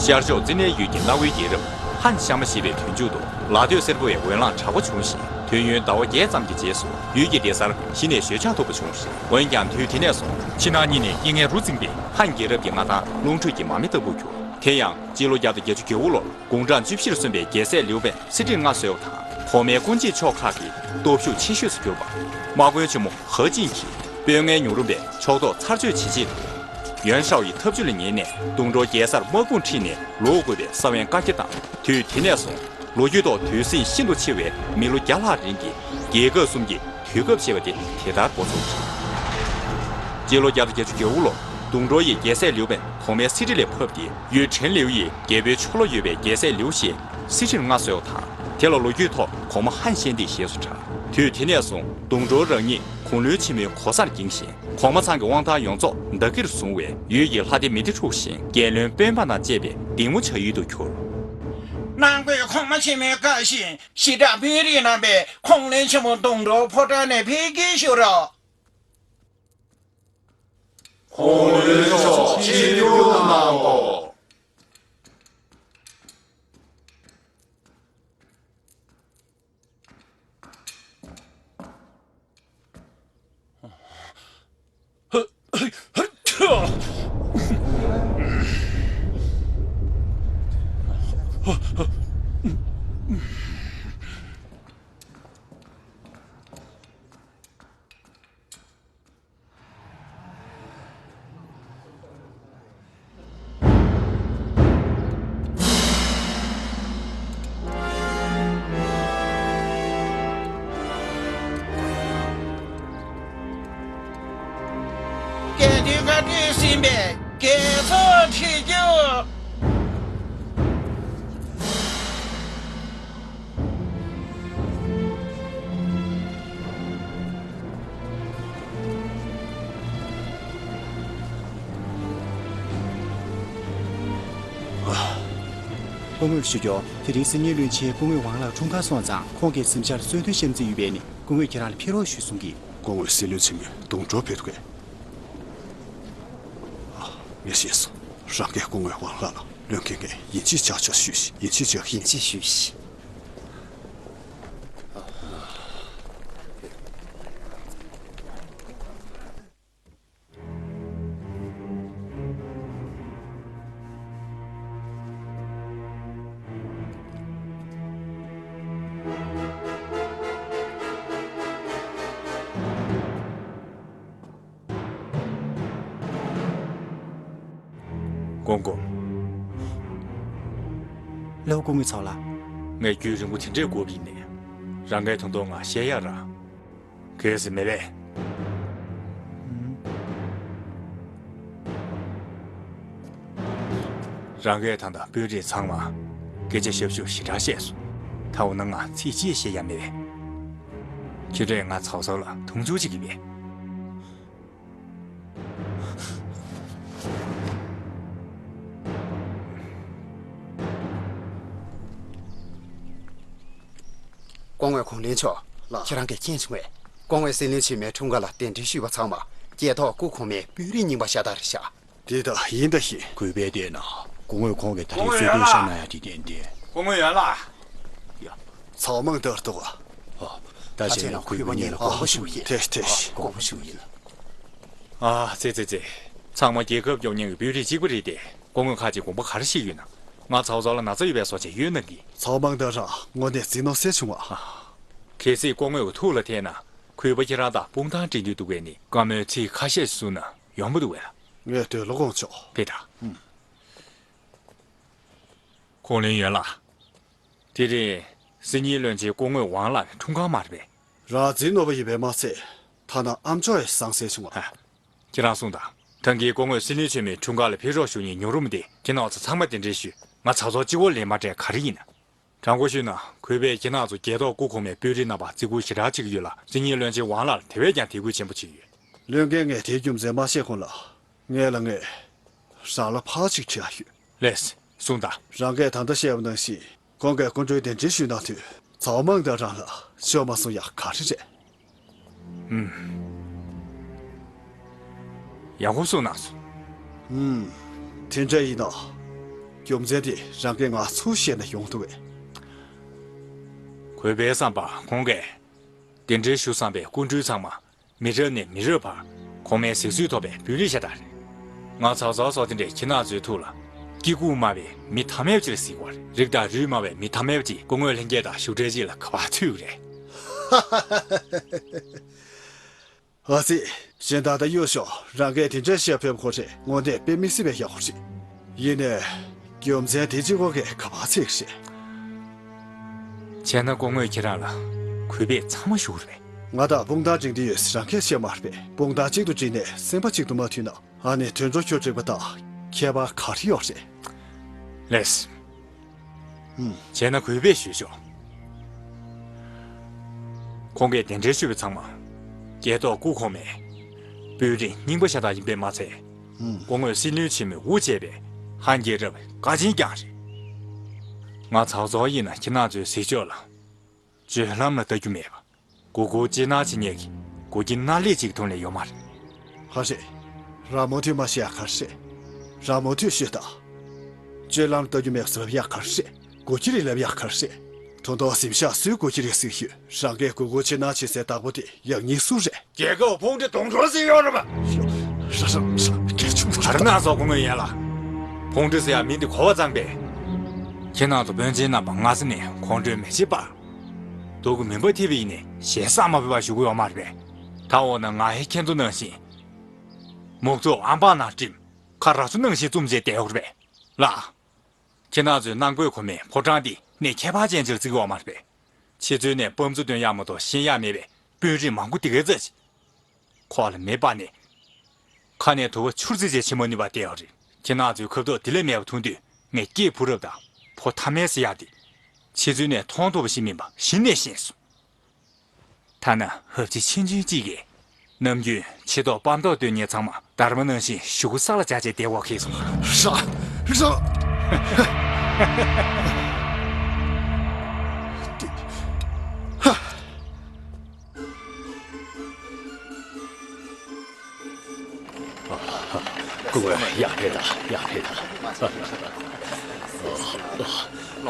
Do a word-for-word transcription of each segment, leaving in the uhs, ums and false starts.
ཤར་ཕྱོགས་ཙི་ནའི་ཡུལ་གྱི་གནའ་བོའི་རྒྱལ་རབས་ཧན་ཤ་མ་ཞེས་པའི་དུས་མཇུག་ཏུ་ལ་སྟོད་སེར་པོ་བའི་འོད་རླུང་དྲག་པོ་བྱུང་ཞིང་། དུས་ཡུན་ཟླ་བ་བརྒྱད་ཙམ་གྱི་རྗེས་སུ་ཡུལ་གྱི་གེ་སར་གཞི་ནས་གཞོལ་ཆག་ཐུབ་པ་བྱུང་ཞིང་། འོན་ཀྱང་དུས་དེ་ནས་བཟུང་ཕྱི་ནང་གཉིས་ནས་རྐྱེན་ངན་རུ་འཛིངས་པས་ཧན་རྒྱལ་རབས་ཀྱི་མངའ་ཐང་རླུང་ཁྲོད་ཀྱི་མར་མེ་ལྟ་བུར་གྱུར། དེ་ཡང་སྤྱི་ལོ་བརྒྱ་དང་བརྒྱད་ཅུ་གྱ་དགུ་ལོར་དགུང་གྲངས་བཅུ་བཞིར་སོན་པའི་རྒྱལ་སྲས་ལིའུ་པན་སྲིད་ཁྲིར་མངའ་གསོལ་བ་དང་། གོང་མའི་སྐུ་མཆེད་ཕྱོགས་ཁག་གི་སྟོབས་ཤུགས་ཆེ་ཤོས་སུ་གྱུར་པ། དམག་དཔོན་ཆེན་མོ་ཧེ་ཅིན་གྱིས་དཔོན་ངན་ཉུང་རུམ་པའི་ཕྱོགས་གཏོགས་ཚར་གཅོད་བྱེད་ཆེད་དུ། ཡོན་ཧྲའོ་ཡི་ཐབས་ཇུས་ལ་ཉན་ནས་དུང་སྒྲོལ་རྒྱལ་སར་དམག་དཔུང་ཁྲིད་ནས་ལོག་དགོས་པའི་ས་བོན་བཀའ་རྒྱ་བཏང་། དུས་དེ་ནས་བཟུང་ལོ་རྒྱུས་ཐོག་དུས་ཟིང་ཤིན་ཏུ་ཆེ་བའི་མི་ལོ་བརྒྱ་ལྷག་རིང་གི་རྒྱལ་ཁབ་གསུམ་གྱི་དུས་སྐབས་ཞེས་པ་དེ་དེ་ལྟར་འགོ་ཚུགས། སྤྱི་ལོ་བརྒྱ་དང་བརྒྱད་ཅུ་གྱ་དགུ་ལོར་དུང་སྒྲོལ་ཡིས་རྒྱལ་སྲས་ལིའུ་པན་གོང་མའི་སྲིད་ཁྲི་ལས་ཕབ་སྟེ། ཡུལ་ཁྲེན་ལིའུ་ཡི་རྒྱལ་པོའི་ཕྱོགས་ལྷུང་ཡོད་པའི་རྒྱལ་སྲས་ལིའུ་ཞེས་སྲིད་ཁྲིར་མངའ་གསོལ་བ་དང་། དེ་ལ་ལོ་རྒྱུས་ཐོག་གོང་མ་ཧན་ཞན་ཏི་ཞེས་སུ་གྲགས། དུས་དེ་ནས་བཟུང་དུང་སྒྲོལ་རང་ཉིད་གུང་ལུན་ཆེན་མོའི་གོ་སར་འགྱིང་ཞིང་། གོང་མ་ཚང་གི་དབང་ཐང་ཡོངས་རྫོགས་བདག་གིར་བཟུང་བས། ཡུལ་གྱི་ལྷ་སྡེ་མི་ཏི་ཧྲུག་ཞིང་རྒྱལ་བློན་དཔོན་པ་དང་བཅས་པའི་སྡིངས་མོ་བྱ་ཡུལ་དུ་གྱུར། ནང་པའི་གོང་མ་ཆེན་མོའི་བཀའ་བཞིན་ཞི་དྲག་དཔོན་རིགས་རྣམ་པས་ཁུངས་ལུན་ཆེན་མོ་དུང་སྒྲོལ་ཕོ་བྲང་ནས་འཕེལ་རྒྱས་ཞུ་རོགས། ཁུངས་ལུན་མཆོག་ཆིབས་བསྒྱུར་གནང་དགོས། རྒྱལ་དོན་བཀའ་བྲིས་ཟིན་པའི་རྒྱལ་ཚོགས་ཁྲི་རྒྱུ། སྐུ་ངོ་ཞུ་རྒྱུ། དེ་རིང་སྲིད་གཉེར་བློན་ཆེན་སྐུ་ངོ་ཝང་ལགས་འཁྲུངས་སྐར་སོང་ཙང་ཁོང་གིས་གཟིམ་ཤག་ལ་གསོལ་སྟོན་བཤམས་རྩིས་ཡོད་པས་ནི་སྐུ་ངོས་ཁྱེད་རང་ལ་ཕེབས་རོགས་ཞུས་གསུང་གི། སྐུ་ངོས་སྲིད་བློན་ཆེན་མོའི་དུང་སྒྲོལ་ཕེབས་འདུག་གས། ཨ། ངས་ཤེས་སོང་། རང་གིས་སྐུ་ངོ་ཝང་ལགས་ལ་བློན་ངས་ཡིན་གཅིག་བྱ་ཆོག་ཞུས་ཤིག་ཡིན་གཅིག་བྱ་ཡིན་གཅིག་ཞུས་ཤིག་སྐུ་ངོ། ལའོ་སྐུ་ངོ་ཚོགས་ལ། ངས་རྒྱུན་རིང་པོ་དེ་འདྲས་སྒུག་གི་ནས། རང་གིས་ད་དུང་ང་བཤད་ཡ་ར། གལ་སྲིད་མེད་པས། རང་གིས་ད་ལྟ་དཔོན་རིགས་ཚང་མ་སྐད་ཆ་ཞབས་ཞུ་ཞེ་དྲག་བཤད་སོང་། ད་འོ་ན་ང་ཚིག་གཅིག་བཤད་ཡ་མེད་པས། ཁྱེད་རས་ང་ཚོགས་གཙོ་ལ་མཐོང་ཆུང་བྱེད་ཀྱི་མེད། སྐུ་ངོ་གུང་ལེན་མཆོག་ལགས། ཁྱེད་རང་གིས་མཁྱེན་བྱུང་བས། སྐུ་ངོ་སྲིད་བློན་ཆེན་མོའི་འཁྲུངས་སྐར་ལ་གདན་འདྲེན་ཞུས་པ་ཚང་མ་རྒྱལ་ཐོག་སྐུ་གོང་མའི་དཔོན་རིགས་རྙིང་པ་ཤ་སྟག་རེད་ཤག་དེ་ད་ཡིན་ད་ཡིན། གུས་པས་བལྟས་ན་སྐུ་ངོ་ཁོང་གིས་ད་རེས་གསོལ་སྟོན་བཤམས་གནང་ཡ་དེ་ཏན་ཏན། སྐུ་ངོ་ཡོན་ལགས། ཡ། ཚའོ་མང་ཏི་འདུག་ག་ཨ། ད་བྱས་ན་གུས་པ་ཉིད་ལ་དགོངས་པ་ཞུ་ཡིན། ཏེ་ཏེ། དགོངས་པ་ཞུ་ཡིན། ཨ་ཙི་ཙི་ཙི། ཚང་མ་རྒྱལ་ཁབ་སྐྱོང་མཁན་གྱི་དཔོན་རིགས་གཅིག་པ་རེད་དེ། སྐུ་ངོས་ཁ་ཅིག་དགོངས་པ་ག་རེ་བཞེས་ཡོད་ན། ང་ཚའོ་ཚའོ་ལ་ན་ཚ་ཡོད་པའི་བཟོ་བྱས་གཡོལ་གནང་གི། ཚའོ་མང་ཏི་རང་དངོས་གནས་བརྩེ་གནད་གསལ་བྱུང་བ། ཨ། གལ་སྲིད་སྐུ་ངོའི་ཐུགས་ལ་ཐེག་ན། གུས་པ་ཁྱེད་རང་དང་དཔུང་ཐག་འགྲིག་འདོད་འདུག་པས་ནི་བཀའ་མོལ་ཚིག་ཁ་ཤས་ཤིག་གསུང་ན་ཡོང་མི་འདུག་པས་ལགས། ངས་འདོད་བློ་དགོངས་ཆོག་ཕེ་ད། ཨུམ། ཁོང་ལན་ཡོད་ལགས། དེ་རིང་སྲིད་གཉེར་བློན་ཆེན་སྐུ་ངོ་ཝང་ལགས་ཀྱི་འཁྲུངས་སྐར་མ་རེད་པས། རང་བཙན་ནོར་བ་ཡིན་པས་མ་ཚད་ཐ་ན་ཨ་མཆོག་ཡང་བཟང་ཟེར་བྱུང་བ། ཨ། ཁྱེད་རང་གསུངས་དང་། ད་གིན་སྐུ་ངོས་སྲིད་བློན་ཆེན་མོའི་འཁྲུངས་སྐར་ལ་ཕེབས་རོགས་ཞུ་མཁན་ཉུང་རུམ་དེ་ཁྱེད་རྣམ་ཚོ་ཚང་མ་གདན་འདྲེན་ཞུས། ང་ཚ་ཚོགས་སྤྱི་བོ་ལེན་མ་སྤྲད་ག་རེ་ཡིན། དྲང་པོ་ཞུས་ན་གུས་པས་ཁྱེད་རྣམ་ཚོ་རྒྱལ་ཐོག་སྐུ་གོང་མའི་དཔོན་རིགས་རྣམ་པར་བརྩི་བཀུར་ཞེ་དྲག་བྱེད་ཀྱི་ཡོད་ལ། སྲིད་གཉེར་བློན་ཆེན་ཝང་ལགས་དེ་བས་ཀྱང་དད་གུས་ཆེན་པོ་བྱེད་ཀྱི་ཡོད། བློན་ངས་ངས་དེའི་རྒྱུ་མཚན་མ་ཤེས་གོང་ལ། ངས་ལ་ངས་རང་ལ་ཕར་ཅིག་དྲི་ཡ་ཡོད། ལེས། གསུངས་དང་། རང་གིས་ད་ལྟ་བཤད་པ་ནང་བཞིན་ཁོང་གིས་སྐུ་མགྲོན་གདན་འདྲེན་ཞུས་གནང་དུས་ཚའོ་མང་ཏི་རང་ལ་ཤོར་མ་སོང་ཡ་ག་རེ་རེད། ཨུམ། ཡག་པོ་གསུངས་གནང་སོང་། ཨུམ། དེ་འདྲ་ཡིན་ན། རྒྱུ་མཚན་དེ་རང་གིས་ང་ཚོ་ཤེས་ན་ཡོང་ཐུབ་པས། གུས་པའི་བསམ་པ་ཁོང་གིས་གདན་འདྲེན་ཞུ་བསམ་པའི་སྐུ་མགྲོན་ཚང་མ་མི་རབས་ནས་མི་རབས་བར་གོང་མའི་གཟིགས་ཚུལ་ཐོབ་པའི་སྤུས་ལེགས་ཤ་སྟག་རེད། ང་ཚོགས་གཙོ་སོགས་དེ་འདྲས་ཁྱེད་རྣམ་ཚོའི་ཐུགས་ལ་སྐྱེ་དགུ་སྨྲ་བའི་མི་ཐ་མལ་ཅིག་ལ་གཟིགས་པ་རེད། རིགས་དང་རུས་སྨྲ་བའི་མི་ཐ་མལ་ཅིག་སྐུ་ངོ་ལྷན་རྒྱས་དང་བཞུགས་གྲལ་གཅིག་ལ་ག་པར་ཚུད་ཀྱི་རེད། ཨ་ཙི། གཞན་དག་ད་གཡོ་ཤོག་རང་གིས་དེ་འདྲའི་བཤད་ཕོད་པ་ཁོ་རེ་དངོས་གནས་དཔེ་མི་སྲིད་པའི་ཡག་པོ་རེད། ཡིན་ནའི། རྒྱུ་མཚན་དེ་གཅིག་པོ་གིས་ག་པར་ཚུད་ཀྱི་རེད། བྱས་ན་སྐུ་ངོས་ཁྱེད་རང་ལ་གུས་པས་ཚང་མ་ཞུ་གི་རེད། ང་དང་དཔུང་རྡང་འགྲིག་འདི་ཡོད་ཟེར་རང་གིས་བཤད་མ་རེད་པས། དཔུང་རྡང་གཅིག་ཏུ་འགྲིག་ནས་སེམས་པ་གཅིག་ཏུ་མ་མཐུན་ན། ཨ་ནི་དུད་འགྲོ་ཁྱོད་འགྲིག་པ་དང་ཁྱད་པར་ག་རེ་ཡོད་རེད། ལགས། ཨུམ། བྱས་ན་གུས་པས་ཞུས་ཆོག་ཁོང་གིས་གདན་འདྲེན་ཞུས་པ་ཚང་མ་རྒྱལ་ཐོག་སྐུ་གོང་མའི་དཔོན་རིགས་རྙིང་པ་ཤ་སྟག་ཡིན་པས་མ་ཚད། ཨུམ། སྐུ་ངོས་སྲིད་བློན་ཆེན་མོས་དབུ་བྱས་པའི་ཧན་རྒྱལ་རབས་ཀྱི་བཀའ་ཆེན་རྐྱང་རེད། ང་ཚོགས་གཙོ་ཡིན་ན་ཁྱེད་རྣམ་ཚོའི་གཟིགས་ཕྱོགས་ལ་སྤྱོད་ལམ་ལ་ལྟ་རྒྱུ་མེད་པ། མགོ་སྐོར་ཅི་གནང་བྱེད་མཁན་གྱི་མགོ་སྐྱིན་གནང་ལས་གཅིག་ཐོན་ལས་ཡོད་མ་རེད། ཧ་རེད། རང་མོས་མཐུན་མ་བྱེད་ཡག་ག་རེ་རེད། རང་མོས་མཐུན་ཤོད་དང་། སྤྱོད་ལམ་ལྟ་རྒྱུ་མེད་པ་ཟེར་ཡག་ག་རེ་རེད། མགོ་སྐྱིན་རེད་ལབ་ཡག་ག་རེ་རེད། དོན་དག་གཟིམ་ཤག་སུའི་མགོ་སྐྱིན་རེད་ཟེར་ཤོད། རང་གིས་མགོ་སྐོར་ཅི་གནང་བྱེད་སའི་བདག་པོ་དེ་ཡང་སྙིང་སུ་རེད། རྒྱལ་ཁབ་ཕུང་ཁྲི་དུང་ཁྲོ་ཟེར་ཡོད་རེད་པ། ར་ར་ར་སྐད་ཆུང་ཆུང་ག་རེ་གནང་སོང་སྐུ་ངོ་ཡན་ལགས། ཕུང་ཁྲི་ཟེར་ཡག་མིང་དེ་གོ་བ་གཙང་པས། ཁྱེད་རྣམ་ཚོ་དཔོན་ཆེན་རྣམ་པ་སྔ་ས་ནས་ཁོང་ཁྲོའི་མེ་ལྕེ་སྤར། སྡུག་གི་མུན་པ་ཐིབས་པ་ཡིན་ནའི་ཞེ་ས་མ་ཕོད་པ་བཞུགས་ཀྱི་ཡོད་མ་རེད་པས། ད་འོ་ན་ང་ཧེ་ཁྱེད་ཚོ་ནང་བཞིན་མུག་ཚོ་ཨམ་པ་ནང་བསྒྲིམས། ཁ་ར་ཚོ་ནང་བཞིན་བཙུམས་བྱས་བསྡད་ཡོད་རེད་པས། ལགས། ཁྱེད་རྣམ་ཚོས་གནང་དགོས་གོ་མེད་ཕོ་བྲང་འདི་གནས་ཁྱད་པར་ཅན་ཅིག་བརྩི་གི་ཡོད་མ་རེད་པས། ཕྱི་ཚུལ་ནས་དཔའ་མཛངས་སྟོན་ཡག་མ་གཏོགས་ཤེས་ཡག་མེད་པའི་དཔོན་རིགས་མང་པོ་དེ་གའི་རྩ་ཆེ། ཁོག་ལ་མེ་སྤར་ནས། ཁ་ནས་དུ་བ་ཆུར་བརྫིས་བྱས་ཕྱིན་མ་ནུས་པ་བསྡད་ཡོད་རེད། ཁྱེད་རྣམ་ཚོའི་ཁ་དོག་དེ་ལས་མེད་པ་མཐོང་དུས་ངས་སྐྱེས་བུ་རབས་དང་ཕོ་ཐ་མལ་ཟེར་ཡག་དེ། ཕྱི་ཚུལ་ནས་མཐོང་ཐུབ་པ་ཞིག་མིན་པ་གཞི་ནས་ཤེས་སོང་། ཐ་ན་ཧབ་ཆི་ཆུང་ཆུང་གཅིག་གིས་ནམ་རྒྱུན་ཕྱི་ཐོག་པར་མདོག་སྟོན་མཁན་ཚང་མ་སྡར་མ་ནང་བཞིན་གཞུག་གུ་ས་ལ་བཅག་བྱས་བསྡད་ཡོད་ཁེལ་སོང་། ར། ར། སྐུ་ངོ་ཡར་ཕེབས་དང་ཡར་ཕེབས་དང་།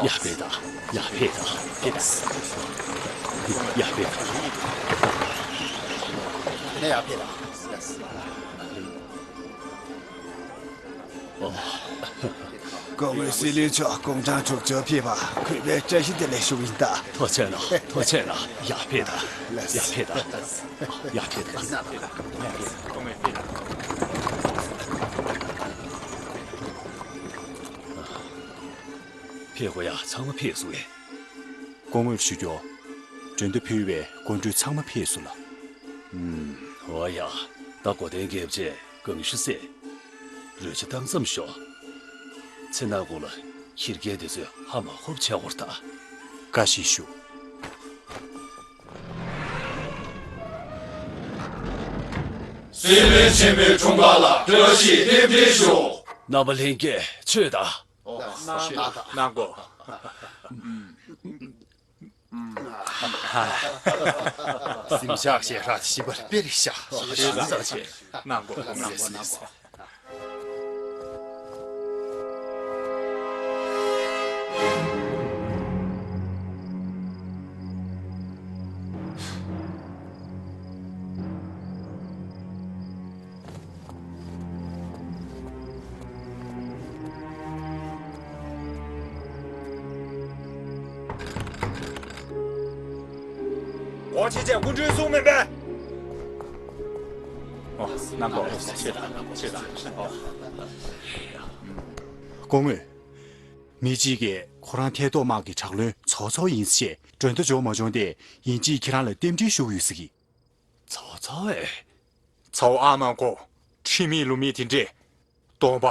ཡར་ཕེབས་དང་ཡར་ཕེབས་དང་། ཡར་ཕེབས་དང་། ནས་ཡར་ཕེབས་དང་། སྐུ་ངོ་སྲིད་བློན་མཆོག་དགུང་གྲངས་དྲུག་ཅུ་ཕེབས་པར་གུས་པས་བཀྲ་ཤིས་བདེ་ལེགས་ཞུ་གི་ཡིན་ད། ཐུགས་རྗེ་གནང་ཐུགས་རྗེ་གནང་། ཡར་ཕེབས་དང་། ལགས། ཡར་ཕེབས་དང་། ཡར་ཕེབས་དང་། ཕེབས་དགོས་ཡ་ཚང་མ་ཕེབས་སོང་ངས། སྐུ་ངོར་ཞུ་རྒྱུ། མགྲོན་བརྡ་ཕུལ་བའི་སྐུ་མགྲོན་ཚང་མ་ཕེབས་སོང་ལགས། ཨུམ། འོ་ཡ། ད་གོ་དན་རྒྱལ་བྱེད་གང་ཞུ་སེ། རོལ་ཆ་བཏང་མཚམས་ཤོག་ཚེ་ནག་གུང་ལ་ཁྱི་རྒན་དེ་ཚོས་ཧ་མ་ཧུབ་བྱས་འོར་ད། བཀའ་བཞིན་ཞུ། སྲིད་བློན་ཆེན་མོའི་འཁྲུངས་སྐར་ལ་བཀྲ་ཤིས་རྟེན་འབྲེལ་ཞུ། རྣམ་པ་ལྷན་རྒྱས་ཆོས་དང་། གནང་དགོས། གཟིམ་ཤག་ཞེ་དྲག་ཞིབ་པར་དཔེ་རིག་ཤག་ཞེ་དྲག་ཆེ། གནང་དགོས། གནང་དགོས། གནང་དགོས། འོ་ཆེ་ཆེ་སྐུ་མགྲོན་གསུང་མེད་པས། ཨོ་གནང་དགོས། ཆེ་དང་ཆེ་དང་། ཨོ། སྐུ་ངོ། མི་གཅིག་གིས་ཁོ་རང་ཐད་གཏོགས་དམག་གི་དྲག་བློན་ཚོགས་གཙོ་ཡིན་ཞེས་མགྲོན་བརྡ་འབྱོར་མ་བྱུང་སྟེ་ཡིན་གཅིག་ཁྱེད་རང་ལ་རྟེན་འབྲེལ་ཞུ་གི་ཡོད་ཟེར་གི། ཚོགས་གཙོ་ཨེ། ཚའོ་ཨ་མ་ཁོ་ཁྲིམས་མེད་ལུགས་མེད་དེ་འདྲས་སྟོང་པ་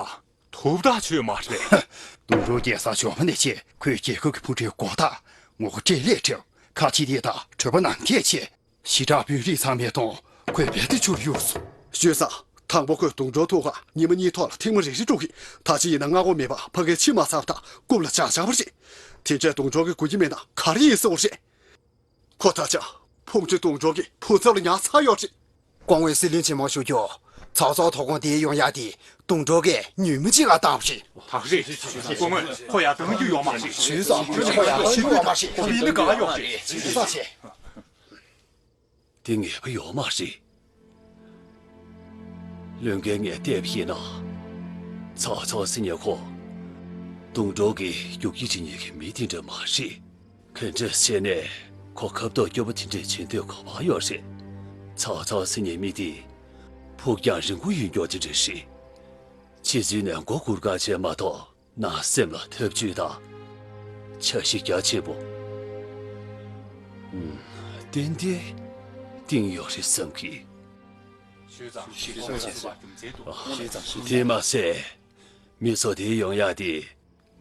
དུབ་ཐག་ཆོད་མ་རེད། དུང་རུ་རྒྱལ་ས་ཇོ་མ་ནས་ཆེ་ཁོས་རྒྱལ་ཁབ་ཀྱི་ཕུ་ཁྲིའི་སྒོ་ཐག་ངོ་རྒོལ་སྤྲེལ་ལད་ཁྲིའུ་ཁ་ཆེ་དེ་དག་གྲོད་པ་ནང་སྐད་ཆེ། ཞི་དྲག་དཔོན་རིགས་ཚང་མའི་གདོང་ཁོས་རྦད་དེ་འཕྱུར་ཡོད་སོང་། ཞུས་ས། དང་པོ་ཁོས་དུང་སྒྲོག་ཐུག་ག་ཉི་མ་གཉིས་ཐོག་ལ་ཐེངས་མ་རེ་རེ་དཀྲུག་གི། ད་ཅི་ཡིན་ན་སྔ་གོ་མེད་པ་ཕ་གིའི་ཕྱི་མ་ཚར་བ་དང་རྐུབ་ལ་བཅག་བཅག་པ་རེད། དེ་འདྲའི་དུང་སྒྲོག་གི་དགོས་ཀྱི་མེད་ན་ག་རེ་ཡིན་ཟེར་བ་རེད། ཁོ་ད་ཆ་ཕུང་ཁྲི་དུང་སྒྲོག་གི་བུ་ཚབ་ལ་ཉར་ཚར་ཡོད་རེད། སྐུ་ངོ་སྲིད་བློན་ཆེན་མོ་ཞུ་རྒྱུ། ཚའོ་ཚའོ་དོ་དགོང་དེ་ཡོང་ཡག་དེ་དུང་གྲོགས་ཀྱིས་ཉུལ་མི་གཅིག་ལ་བཏང་བ་རེད། ད་རེད། སྐུ་ངོ་ཁོ་ཡར་གཏོང་རྒྱུ་ཡོད་མ་རེད། ཞུས་ཙང་ཁོ་ཡར་གཏོང་རྒྱུ་ཡོད་མ་རེད། ཞུས་ཙང་བྱས། དེ་ངེས་པ་ཡོད་མ་རེད། བློན་ངས་བལྟས་པ་ཡིན་ན། ཚའོ་ཚའོ་ཟེར་མཁན་ཁོ། དུང་གྲོགས་ཀྱི་རྒྱུག་ཁྱི་བྱེད་མཁན་གྱི་མི་དེ་འདྲ་མ་རེད། ག་འདྲ་བྱས་ནས་ཁོ་ཁ་བཏགས་སྐྱོ་པོ་དེ་འདྲས་བྱེད་འདོད་ག་པར་ཡོད་རེད། ཚའོ་ཚའོ་ཟེར་མཁན་མི་དེ། ཕུགས་རྒྱང་རིང་པོ་ཡིན་མཁན་དེ་འདྲ་རེད། ཕྱི་ཚུལ་ནས་མགོ་སྒུར་ག་བྱས་མ་གཏོགས། ནང་སེམས་ལ་ཐབས་ཇུས་དང་། འཆར་གཞི་རྒྱ་ཆེན་པོ། ཨུམ། ཏན་ཏན་གཏིང་ཡོད་རེད་བསམ་གི། དེ་མ་ཟད། མི་ཚོ་དེ་ཡོང་ཡག་དེ་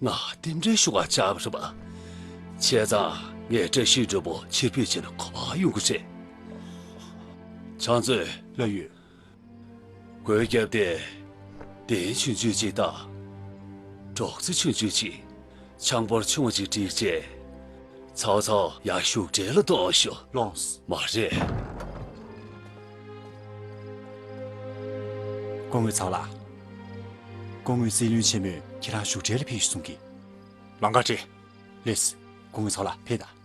ང་རྟེན་འབྲེལ་ཞུ་ག་བཅར་བ་རེད་པ། བྱས་ཙང་ངས་བཀྲ་ཤིས་སྒྲོལ་མ་ཕྱིར་འབུད་བྱས་ན་ག་པར་ཡོང་གི་རེད། ཕྱག་མཛོད། ལགས་ཡོད། སྒོ་རྒྱབ་སྟེ། གདན་ཆུང་ཆུང་ཅིག་དང་། སྒྲོག་ཙེ་ཆུང་ཆུང་ཅིག་ཆང་ཕོར་ཆུང་བ་ཅིག་སྒྲིག་བྱས། ཚའོ་ཚའོ་ཡར་བཞུགས་གྲལ་ལ་གཏོང་ཤོག་ལོངས། མ་རེད། སྐུ་ངོ་ཚའོ་ལགས། སྐུ་ངོ་སྲིད་བློན་ཆེན་མོས་ཁྱེད་རང་བཞུགས་གྲལ་ལ་ཕེབས་ཤོག་གསུང་གི། ལམ་ཁ་ཁྲིད། ལེགས། སྐུ་ངོ་ཚའོ་ལགས་ཕེབས་དང་།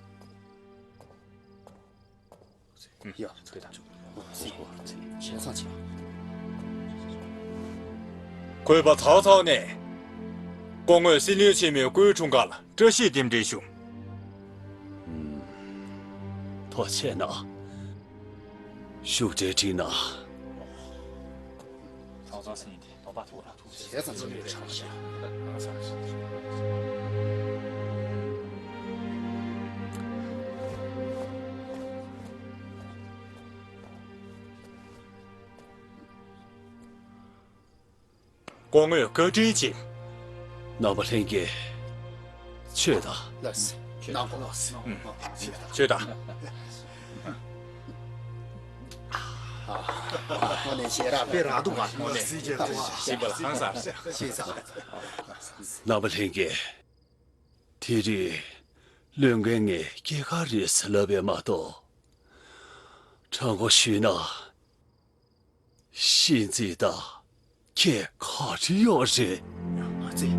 གུས་པ་ཚའོ་ཚའོ་ནས། སྐུ་ངོ་སྲིད་བློན་ཆེན་མོའི་སྐུའི་འཁྲུངས་སྐར་ལ་བཀྲ་ཤིས་རྟེན་འབྲེལ་ཞུ། ཐུགས་རྗེ་གནང་། བཞུགས་གྲལ་ཁྲིད་གནང་། ཚའོ་ཚའོ་ཟེར་མཁན་དེ་དོགས་པ་ཐུག་ར། བྱས་ཙང་ཅི་ཡོད་ཆགས་ཤག་སྐུ་ངོ་བཀའ་དྲིན་ཆེ། རྣམ་པ་ལྷན་རྒྱས། ཆོས་དང་། ལགས་སོ། ནང་གོ་ལགས་སོ། ཆོས་དང་། དངོས་གནས་ཞེ་དྲག་དཔེ་རང་འདུག་ག་དངོས་གནས། ཞིམ་པ་ལ་ཧང་སངས་ཤག་རྣམ་པ་ལྷན་རྒྱས། དེ་རིང་། བློན་ངས་སྐྱེས་སྐར་རེད་ཟེར་ལབ་པས་མ་གཏོགས། དྲང་པོ་ཞུས་ན། ཤིང་རྩི་དང་། ཁྱེད་ག་རེ་ཡོད་རེད། ང་ཚོས་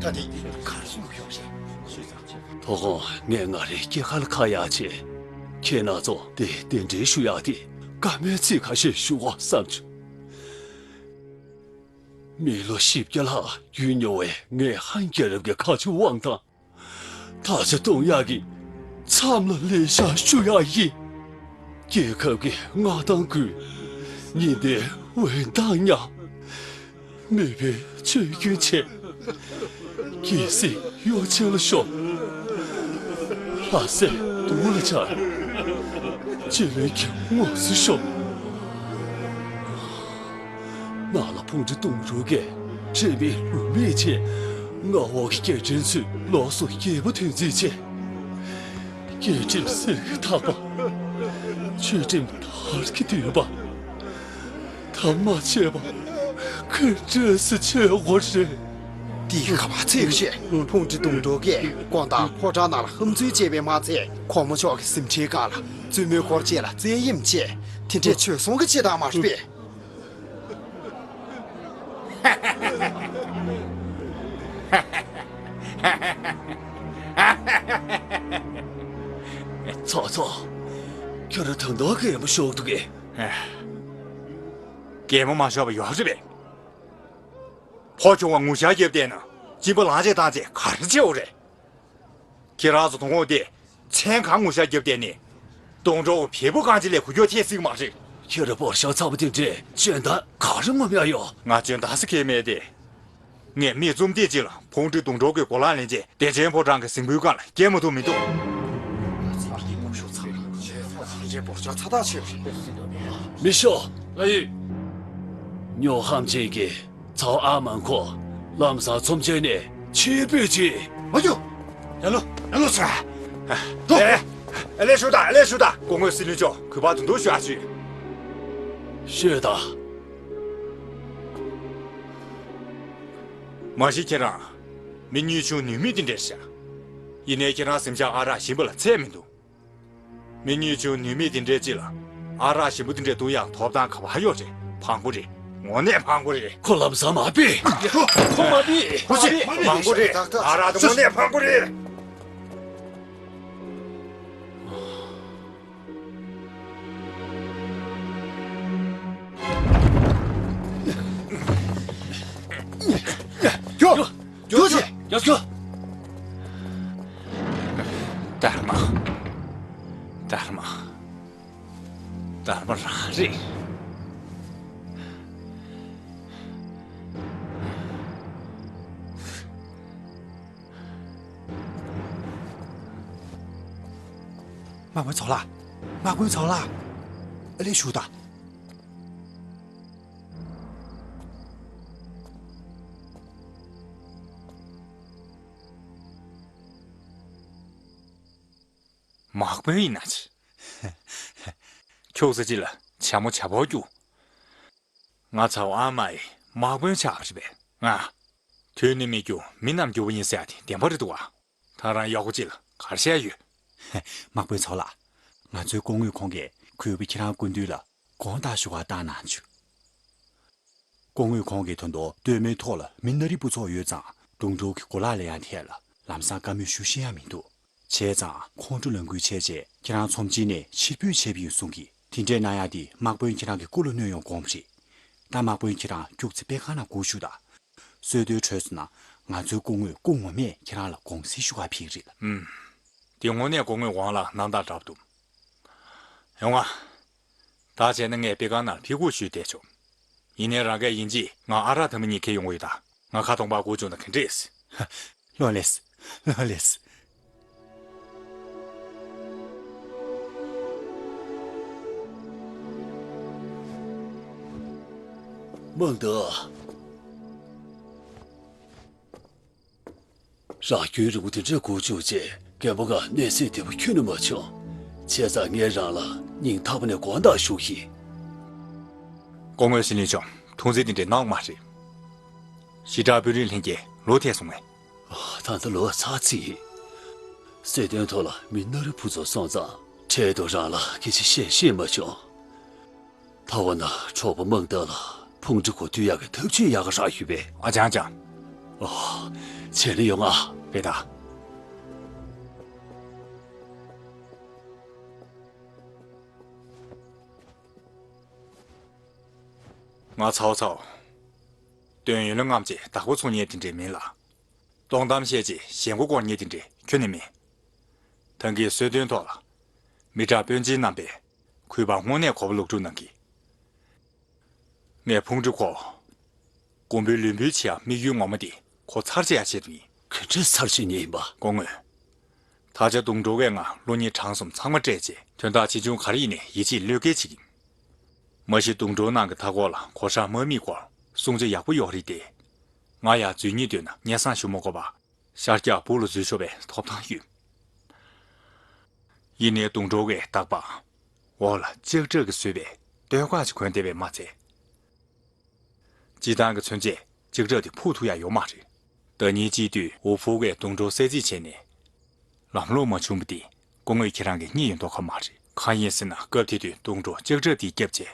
ད་དེ་ག་རེ་ཡོད་རེད། དོ་དགོང་ངས་ང་རའི་སྐྱེས་སྐར་ལ་ཁ་གཡར་བྱས། ཁྱེད་རྣམ་ཚོ་དེ་གདན་འདྲེན་ཞུ་ཡག་དེ་བཀའ་མོལ་ཚིག་ཁ་ཤས་ཞུ་འོ་བསམ་བྱུང་། མི་ལོ་བཞི་བརྒྱ་ལྷག་རྒྱུན་མྱོང་བའི་ངའི་ཧན་རྒྱལ་རབས་ཀྱི་ཁ་མཆུ་དབང་ཐང་། དར་ཆ་གཏོང་ཡག་གི་མཚམས་ལ་ལས་ཤག་ཞུ་ཡག་ཡིན། རྒྱལ་ཁབ་ཀྱི་མངའ་ཐང་སྒུལ། ཉི་ཟླའི་འོད་མདངས་མཉམ། མོས་པའི་ཆོས་རྒྱུན་ཆད། རྒྱལ་སྲིད་གཡོ་ཅན་ལ་ཤོར། ལྷ་སྲས་སྡུག་ལ་འབྱར། སྤྱི་བློན་གྱི་ངོ་སོ་ཤོར། ནང་ལ་ཕུང་ཁྲི་དུང་དྲུག་གིས་ཁྲིམས་མེད་ལུགས་མེད་བྱས། མངའ་འོག་གི་རྒྱལ་ཕྲན་ཚོས་ལོགས་སུ་རྒྱལ་པོ་དོན་གཅོད་བྱས། རྒྱལ་ཁྲིམས་གསེར་གྱི་ཐག་པ། ཆོས་ཁྲིམས་དར་གྱི་མདུད་པ། ད་མ་བྱས་པ་ག་འདྲས་སེ་བྱེད་དགོས་རེད། འདི་ག་པར་ཚིག་བཤད། ཕུང་ཁྲི་དུང་དྲུག་གིས་དགོང་དག་ཕོ་བྲང་ནང་ལ་ཧམ་འཛུལ་བྱས་པས་མ་ཚད། གོང་མ་མཆོག་གི་གཟིམ་ཁྲིའི་སྒང་ལ་བཙུན་མོའི་སྐོར་བཅས་ལ་བཙན་གཡེམ་བྱས། དེ་འདྲས་བྱོལ་སོང་གི་ཅི་དང་མ་རེད་པས། ཚོགས་གཙོ། ཁྱོད་རང་ད་དུང་གད་མོ་ཤོར་འདུག་གས། གད་མོ་མ་ཤོར་བ་ཡོད་རེད་པས། ཕོ་ཆུང་བ་ངུ་ཤག་བརྒྱབ་བསྡད་ན་གཅིན་པ་ལངས་བྱས་བཏང་བྱས་ག་རེ་བྱེད་འོ་རེད། ཁྱེད་རང་ཚོ་དོ་དགོང་དེ་མཚན་གང་ངུ་ཤག་བརྒྱབ་བསྡད་ནི། དུང་དྲུག་བལ་པོ་གང་ཅི་ལས་འགུལ་སྐྱོད་ཐེབས་སྲིད་མ་རེད། ཁྱེད་རང་པོར་ཤག་ཚ་པོ་དེ་འདྲས་སྐྱོན་བདག་ག་རེ་ངོམ་ཡག་ཡོད། ང་སྐྱོན་བདག་ཟེར་མཁན་མེད་དེ། ངས་མི་བཙུམ་དེ་ཅིག་ལ་ཕུང་ཁྲི་དུང་དྲུག་གི་གོ་ལ་ལེན་བྱས་བདེ་ཆེན་ཕོ་བྲང་གི་གཟིམ་ཁུག་སྒང་ལ་སྐྱེལ་མ་ཐུབ་མི་འདུག་མི་ཤོག་ལགས་ཡོད། སྨྱོ་ཧམ་ཅན་གྱི་ཚའོ་ཨ་མན་ཁོ་ལམ་སང་ཚོམས་ཆེན་ནས་ཕྱིར་འབུད་ཅིག་མ་རྒྱུག་ཡ་ལོ། ཡ་ལོ་ཚ། ཨ་ལེ་ཞུ་དང་ཨ་ལེ་ཞུ་དང་། སྐུ་ངོ་སྲིད་བློན་མཆོག་གུས་པ་དུ་འདུག་ཞུ་ཨ་ཞུས། ཤོད་དང་། མ་གཞི་ཁྱེད་རང་མི་གཉོས་ཆུང་ནུས་མེད་དེ་འདྲས་ཤག་ཡིན་ནའི་ཁྱེད་རང་གཟིམ་ཤག་ཨ་རག་ཞིམ་པོ་ལ་ཚད་མི་འདུག་མི་གཉོས་ཆུང་ནུས་མེད་དེ་འདྲས་ཅིག་ལ་ཨ་རག་ཞིམ་པོ་དེ་འདྲས་འཐུང་ཡག་ཐོབ་ཐང་ག་པར་ཡོད་རེད། ཕངས་པོ་རེད། དངོས་གནས་ཕངས་པོ་རེད། ཁོ་ལམ་སང་མ་ཕེབས། ཁོ་མ་ཕེབས། ཁོ་ཅི། ཕངས་པོ་རེད། ང་རང་དངོས་གནས་ཕངས་པོ་རེད། རྒྱུགས། རྒྱུགས་ཆེ། རྒྱུགས། ཏརྨ། ཏརྨ། ཏརྨ་རང་རེད། དམག་དཔོན་ཚོགས་ལ། དམག་དཔོན་ཚོགས་ལ། ཨ་ལས་ཞུ་དང་། དམག་དཔོན་ཡིན་ན་ཆི། ཁྱོད་ས་ཅི་ལ་བྱ་མོ་བྱ་ཕོ་རྒྱུག་ང་ཚ་བ་ཨ་མ་ཡི་དམག་དཔོན་ཆགས་པ་རེད་པས། ང་། དུས་ནི་མི་རྒྱུ་མི་རྣམས་རྒྱུ་བ་ཡིན་ཟེར་ཡ་དེ་བདེན་པ་རེད་འདུག་བ། ད་རང་གཡོག་པོ་ཅིག་ལ་ག་རེ་བཤད་ཡོད། དམག་དཔོན་ཚོགས་ལ། ང་ཚོའི་སྐུ་ངོས་ཁོང་གིས་གུས་པ་ཁྱེད་རང་སྐུ་མདུན་ལ་དགོངས་དག་ཞུ་བ་བཏང་གནང་བྱུང་། སྐུ་ངོས་ཁོང་གིས་ད་དུང་སྟོད་སྨད་ཐོག་ལ་མི་སྣ་རིང་པོ་ཚོགས་ཡོད་ཙང་དུང་སྒྲོག་གི་གོ་ལག་ལེན་ཡ་ཐད་ལ་ལམ་སང་བཀའ་མོལ་ཞུ་ཤེས་ཡ་མི་འདུག་བྱས་ཙང་ཁོང་ཁྲོ་ལངས་ཁུལ་བྱས་རྗེས་ཁྱེད་རང་ཚོམས་ཆེན་ནས་ཕྱིར་འབུད་བྱས་པ་ཡིན་གསུང་གི། དེ་འདྲས་གནང་ཡ་དེ་དམག་དཔོན་ཁྱེད་རང་གི་སྐུ་ལ་གནོད་ཡོང་དགོངས་པ་རེད། ད་དམག་དཔོན་ཁྱེད་རང་སྐྱུག་ཙེ་པད་ཁང་ནང་སྒུག་བཞུགས་དང་། གསོལ་སྟོན་གྲོལ་སོང་ན་ང་ཚོའི་སྐུ་ངོས་སྐུ་ངོ་མས་ཁྱེད་རང་ལ་དགོངས་སེལ་ཞུ་བར་ཕེབས་ཀྱི་རེད། ཨུམ། དེ་དངོས་གནས་སྐུ་ངོའི་དབང་ལ་གནང་སྟངས་འདྲ་པོ་འདུག་ཡོང་ང་། ད་བྱས་ན་ངས་པད་ཁང་ནང་ཕེབས་སྒུག་ཞུས་བསྡད་ཆོག་ཡིན་ནའི་རང་གིས་ཡིན་གཅིག་ང་ཨ་རག་ཐ་མ་གཉིས་ཁྱེར་ཡོང་གི་ཡོད་ད། ང་ཁ་སྟོང་པ་སྒུག་བྱུང་ན་ག་འདྲས། ལོ་ལེགས། ལོ་ལེགས། མང་ད། རང་རྒྱུན་རིང་པོ་དེ་འདྲས་སྒུག་བཅུག་རྗེས་རྒན་པོ་ང་གནས་ཚུལ་བདེ་པོ་ཁྱོན་ནས་མ་བྱུང་། བྱས་ཙང་ངས་རང་ལ་སྙིང་ཐག་པ་ནས་དགོངས་དག་ཞུ་གི། སྐུ་ངོ་ཟི་ལིང་ཆུང་ཐུགས་འཛེམ་དེ་འདྲས་གནང་མ་རེད། ཞི་དྲག་དཔོན་རིགས་ལྷན་རྒྱས་ལོག་ཐལ་སོང་ངས། ད་ལྟ་ལོ་ཚར་ཚིག་ཡིན། གསལ་སྟོན་ཐོག་ལ་མི་སྣ་རིང་པོ་ཚོ་སོང་ཙང་འཕྲལ་དུ་རང་ལ་སྐད་ཆ་བཤད་ཤེས་མ་བྱུང་། ད་འོ་ན་གྲོགས་པོ་མང་ཐང་ལ་ཕུང་ཁྲི་ཁོ་བསྡུ་ཡག་གི་ཐབས་ཇུས་ཡག་ག་རག་ཡོད་པས། ཨ་ཅང་ཅང་། ཨོ། བྱས་ན་ཡོང་ང་། བེ་ད། ང་ཚའོ་ཚའོ། དོན་ཡོད་ལ་རྔམ་བྱས་བདག་པོ་ཚོང་ཉེས་དེ་འདྲས་མིན་ལ། སྟོང་གཏམ་བཤད་ཅེས་ཞེན་ཁོག་སྐོར་ཉེས་དེ་འདྲས་ཁྱོན་ནས་མིན། ད་གིན་གསོལ་སྟོན་ཐོག་ལ། མི་དྲག་དཔོན་ཆེན་རྣམ་པས་གུས་པར་དངོས་གནས་གོ་བ་ལོག་སྒྲུབ་གནང་གི། ངས་ཕུང་ཁྲི་ཁོ། མགོན་པོའི་ལུས་འབུལ་བྱེད་ཡག་དམིགས་ཡུལ་ངོ་མ་དེ་ཁོ་ཚར་བཅད་ཡག་ཆེད་དུ་ཡིན། ག་འདྲས་ཚར་བཅད་ཉེས་ཡིན་པ། སྐུ་ངོ། ད་ཆ་དུང་སྒྲོག་གིས་ང་བློ་སྙིང་བྲང་གསུམ་ཚང་མ་སྤྲད་རྗེས་དོན་དག་ཆེ་ཆུང་ག་རེ་ཡིན་ནའི་ཡིད་ཆེས་བློས་འགེལ་བྱེད་ཀྱིན། མ་གཞི་དུང་སྒྲོག་ནང་གི་མཐའ་འཁོར་ལ་གོ་ཧྲག་དམག་མིའི་སྐོར་སྲུང་བྱ་ཡག་པོ་ཡོད་རེད་དེ། ང་ཡར་འཛུལ་སྙིང་འདོད་ན་སྙན་སེང་ཞུ་མ་དགོས་པར་ཤར་རྒྱག་སྦུག་ལ་འཛུལ་ཆོག་པའི་ཐོབ་ཐང་ཡོད། ཡིན་ནའི་དུང་སྒྲོག་གིས་རྟག་པར་འོག་ལ་ལྕགས་ཁྲབ་ཀྱིས་བཟོས་པའི་སྟོད་ཁ་ཅིག་གོན་བསྡད་པས་མ་ཚད། སྤྱིར་བཏང་གི་མཚོན་ཆས་ལྕགས་ཁྲབ་དེ་ཕུག་ཐུབ་ཡག་ཡོད་མ་རེད། ཟླ་ཉིན་གཅིག་དུས་འུ་ཕུག་གིས་དུང་སྒྲོག་གསོད་རྩིས་བྱས་ནས། ལམ་ལྷོང་མ་བྱུང་བ་དེ་སྐུ་ངོ་ཁྱེད་རང་གིས་རྙེད་ཡོད་མདོག་ཁ་མ་རེད། གང་ཡིན་ཟེར་ན་སྐབས་དེ་དུས་དུང་སྒྲོག་ལྕགས་ཁྲབ་དེ་བརྒྱབ་བྱས།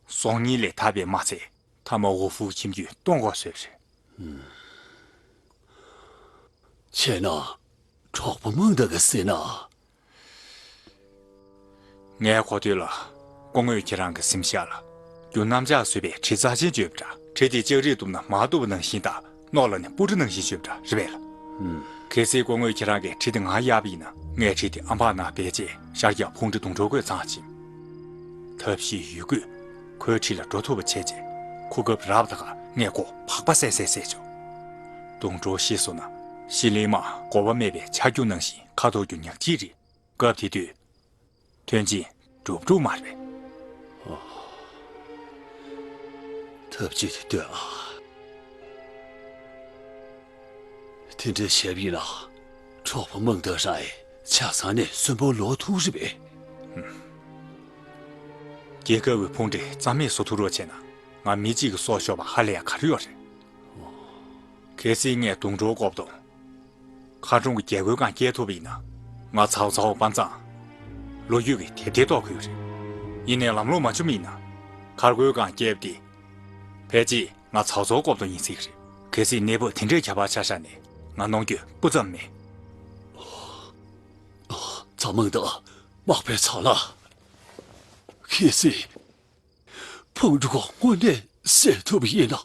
སྲོག་ཉེན་ལས་ཐར་བས་མ་ཚད་མཐའ་མ་འུ་ཕུག་ཁྱིམ་རྒྱུད་སྟོངས་དགོས་བཟོས་པ་རེད། བྱས་ན། གྲོགས་པོ་མང་ཐང་གིས་ཟེར་ན། ངའི་གོ་ཐོས་ལ། སྐུ་ངོ་ཁྱེད་རང་གི་སེམས་ཤར་ལ། རྒྱུ་གནམ་ལྕགས་བཟོས་པའི་གྲི་རྩ་ཆེན་བརྗོད་པ་འདྲ། གྲི་དེ་ལྕགས་རིས་གཏུབ་ན་མར་གཏུབ་པ་ནང་བཞིན་དང་། སྣོག་ལ་ནི་སྤུ་གྲི་ནང་བཞིན་བརྗོད་པ་འདྲ་རེད་པས་ལ། གལ་སྲིད་སྐུ་ངོ་ཁྱེད་རང་གིས་གྲི་དེ་ང་གཡར་བ་ཡིན་ན། ངས་གྲི་དེ་ཨམ་བག་ནང་སྦས་རྗེས་ཤར་རྒྱག་ཕུང་ཁྲི་དུང་སྒྲོག་གིས་བཙོང་ཕྱིན། ཐབས་ཤེས་ཡོད་དགུས་ཁོའི་འཁྲིས་ལ་འགྲོ་ཐུབ་པ་བྱས་རྗེས། གོ་སྐབས་རག་པ་དང་ངས་ཁོ་ཕག་པ་བསད་བསད་བསད་ཆོག་དུང་སྒྲོག་ཤི་སོང་ན་ཤི་ལིང་མ་དགོས་པ་མེད་པའི་ཆ་རྒྱུ་ནང་བཞིན་ཁ་དོག་རྒྱུ་ཉག་གཅིག་རེད། སྐབས་དེ་དུས། དོན་ཆེན་འགྲུབ་འགྲུབ་མ་རེད། ཐབས་ཇུས་དེ་ལྟོས་ཨ། དེ་འདྲའི་ཞབས་ཡིན་ན། གྲོགས་པོ་མང་ཐང་རང་ཡི་ཆ་ཚང་ནས་གསོན་པོ་ལོག་ཐུབ་རེད་པས། རྒྱལ་ཁབ་ཀྱི་ཕུང་ཁྲི་རྩ་མེད་བཟོ་ཐུབ་རོགས་བྱས་ན། ང་མི་གཅིག་གི་སྲོག་ཤོར་བ་ཧ་ལས་ཡ་ག་རེ་ཡོད་རེད། གལ་སྲིད་ངས་དུང་སྒྲོག་བཀོབ་དང་། མཁར་གྲོང་གི་རྒྱལ་སྒོའི་སྒང་བསྐྱལ་ཐུབ་པ་ཡིན་ན། ང་ཚའོ་ཚའོ་དཔའ་མཛངས། ལོ་རྒྱུས་ཀྱི་དེབ་ཐེར་གཏོགས་ཀྱི་ཡོད་རེད། ཡིན་ནའི་ལམ་ལྷོང་མ་བྱུང་བ་ཡིན་ན། མཁར་སྒོའི་སྒང་བསྐྱལ་བ་དེ། ཕལ་ཆེར་ང་ཚོགས་གཙོ་སྐོར་དུ་ཡིན་སྲིད་ཀྱི་རེད། གལ་སྲིད་གནས་བབ་དེ་འདྲའི་ཁྱད་པར་ཆགས་ཤག་ནས་ང་གནོང་རྒྱུ་སྤུ་ཙམ་མེད། ཚ་མང་དང་། མག་པའི་ཚ་ལ། གལ་སྲིད། ཕུང་དཀྲུག་དངོས་གནས་སེལ་ཐུབ་པ་ཡིན་ན།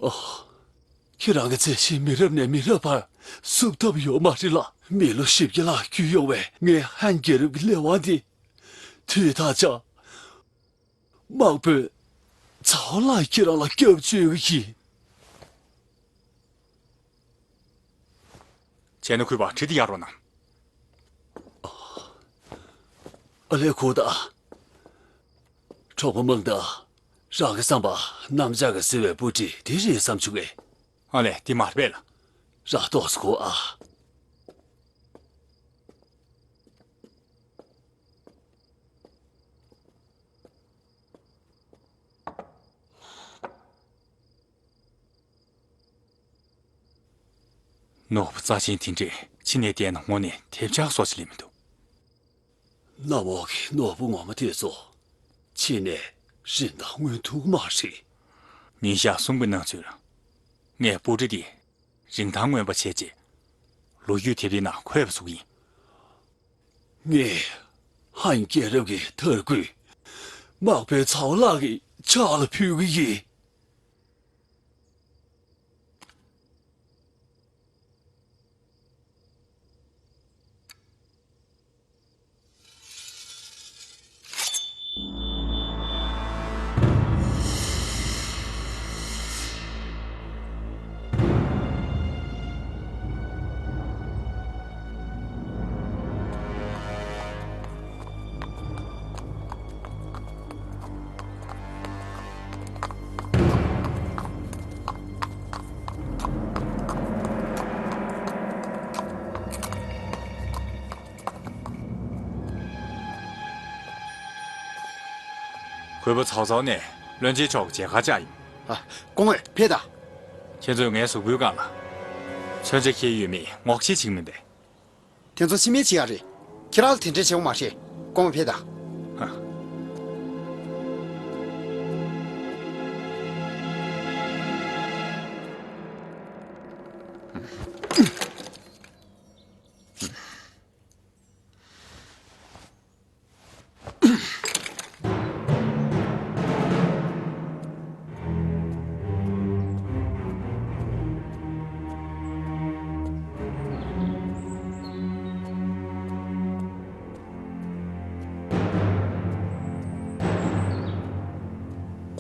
ཨ། ཁྱེད་རང་གི་མཛད་ཆེན་མི་རབས་ནས་མི་རབས་བར་བསུབ་ཐབས་ཡོད་མ་རེད་ལ། མི་ལོ་བཞི་བརྒྱ་ལྷག་བརྒྱུད་ཡོང་བའི་ངའི་ཧན་རྒྱལ་རབས་ཀྱི་ལས་དབང་འདི། དུས་ཐག་ཆོད། དམག་དཔོན་ཚའོ་ལགས་ཁྱེད་རང་ལ་སྐྱབས་བཅོལ་གྱི་ཡིན། བྱས་ན་གུས་པ་ཁྲིད་དེ་ཡར་རོགས་གནང་། ཨ་ལས། ཁུ་ད། གྲོགས་པོ་མང་ད། རང་གི་བསམ་པ་གནམ་ལྕགས་ཀྱིས་བསིལ་བའི་སྤུ་གྲི་དེ་རེད་བསམ་བྱུང་ངས། ཨ་ལས། དེ་མ་རེད་པས་ལགས། རང་ཏོག་ཙམ་སྒུག་ཨ། ནོར་བུ་རྩ་ཆེན་དེ་འདྲས་ཕྱི་ནས་བལྟས་ན་དངོས་གནས་དེབ་ཆག་བཟོ་ཅིག་ལས་མི་འདུག་གནམ་འོག་གི་ནོར་བུ་ངོ་མ་དེ་ཚོ་ཕྱི་ནས་རིན་ཐང་མངོན་ཐུབ་མ་རེད། ཉིན་ཞག་གསུམ་གྱི་ནང་ཚུད་ལ་ངས་སྤུ་གྲི་དེ་རིན་ཐང་མངོན་པ་བྱས་རྗེས་ལོ་རྒྱུས་དེབ་དེའི་ནང་འཁོད་པ་བཟོ་གི་ཡིན། ངས་ཧན་རྒྱལ་རབས་ཀྱི་དར་གོས་དམག་དཔོན་ཚའོ་ལགས་ཀྱི་ཕྱག་ལ་ཕུལ་གྱི་ཡིན། གུས་པ་ཚའོ་ཚའོ་ནས་བློན་ཆེན་མཆོག་གི་མཇལ་ཁ་བཅར་ཡིན། ཨ། སྐུ་ངོ་ཕེབས་དང་། ཁྱེད་ཚོས་ངའི་གཟུགས་པོའི་སྒང་ལ་མཚོན་ཆ་འཁྱེར་ཡོད་མེད་ངོ་ཤེས་བྱེད་ཀྱི་མིན་པས། དེ་ཚོ་ཤི་རྨས་བྱེད་ཡག་རེད། ཁྱེད་རང་ལ་དེ་འདྲས་བྱེད་དགོས་མ་རེད། སྐུ་ངོ་ཕེབས་དང་། ཧ།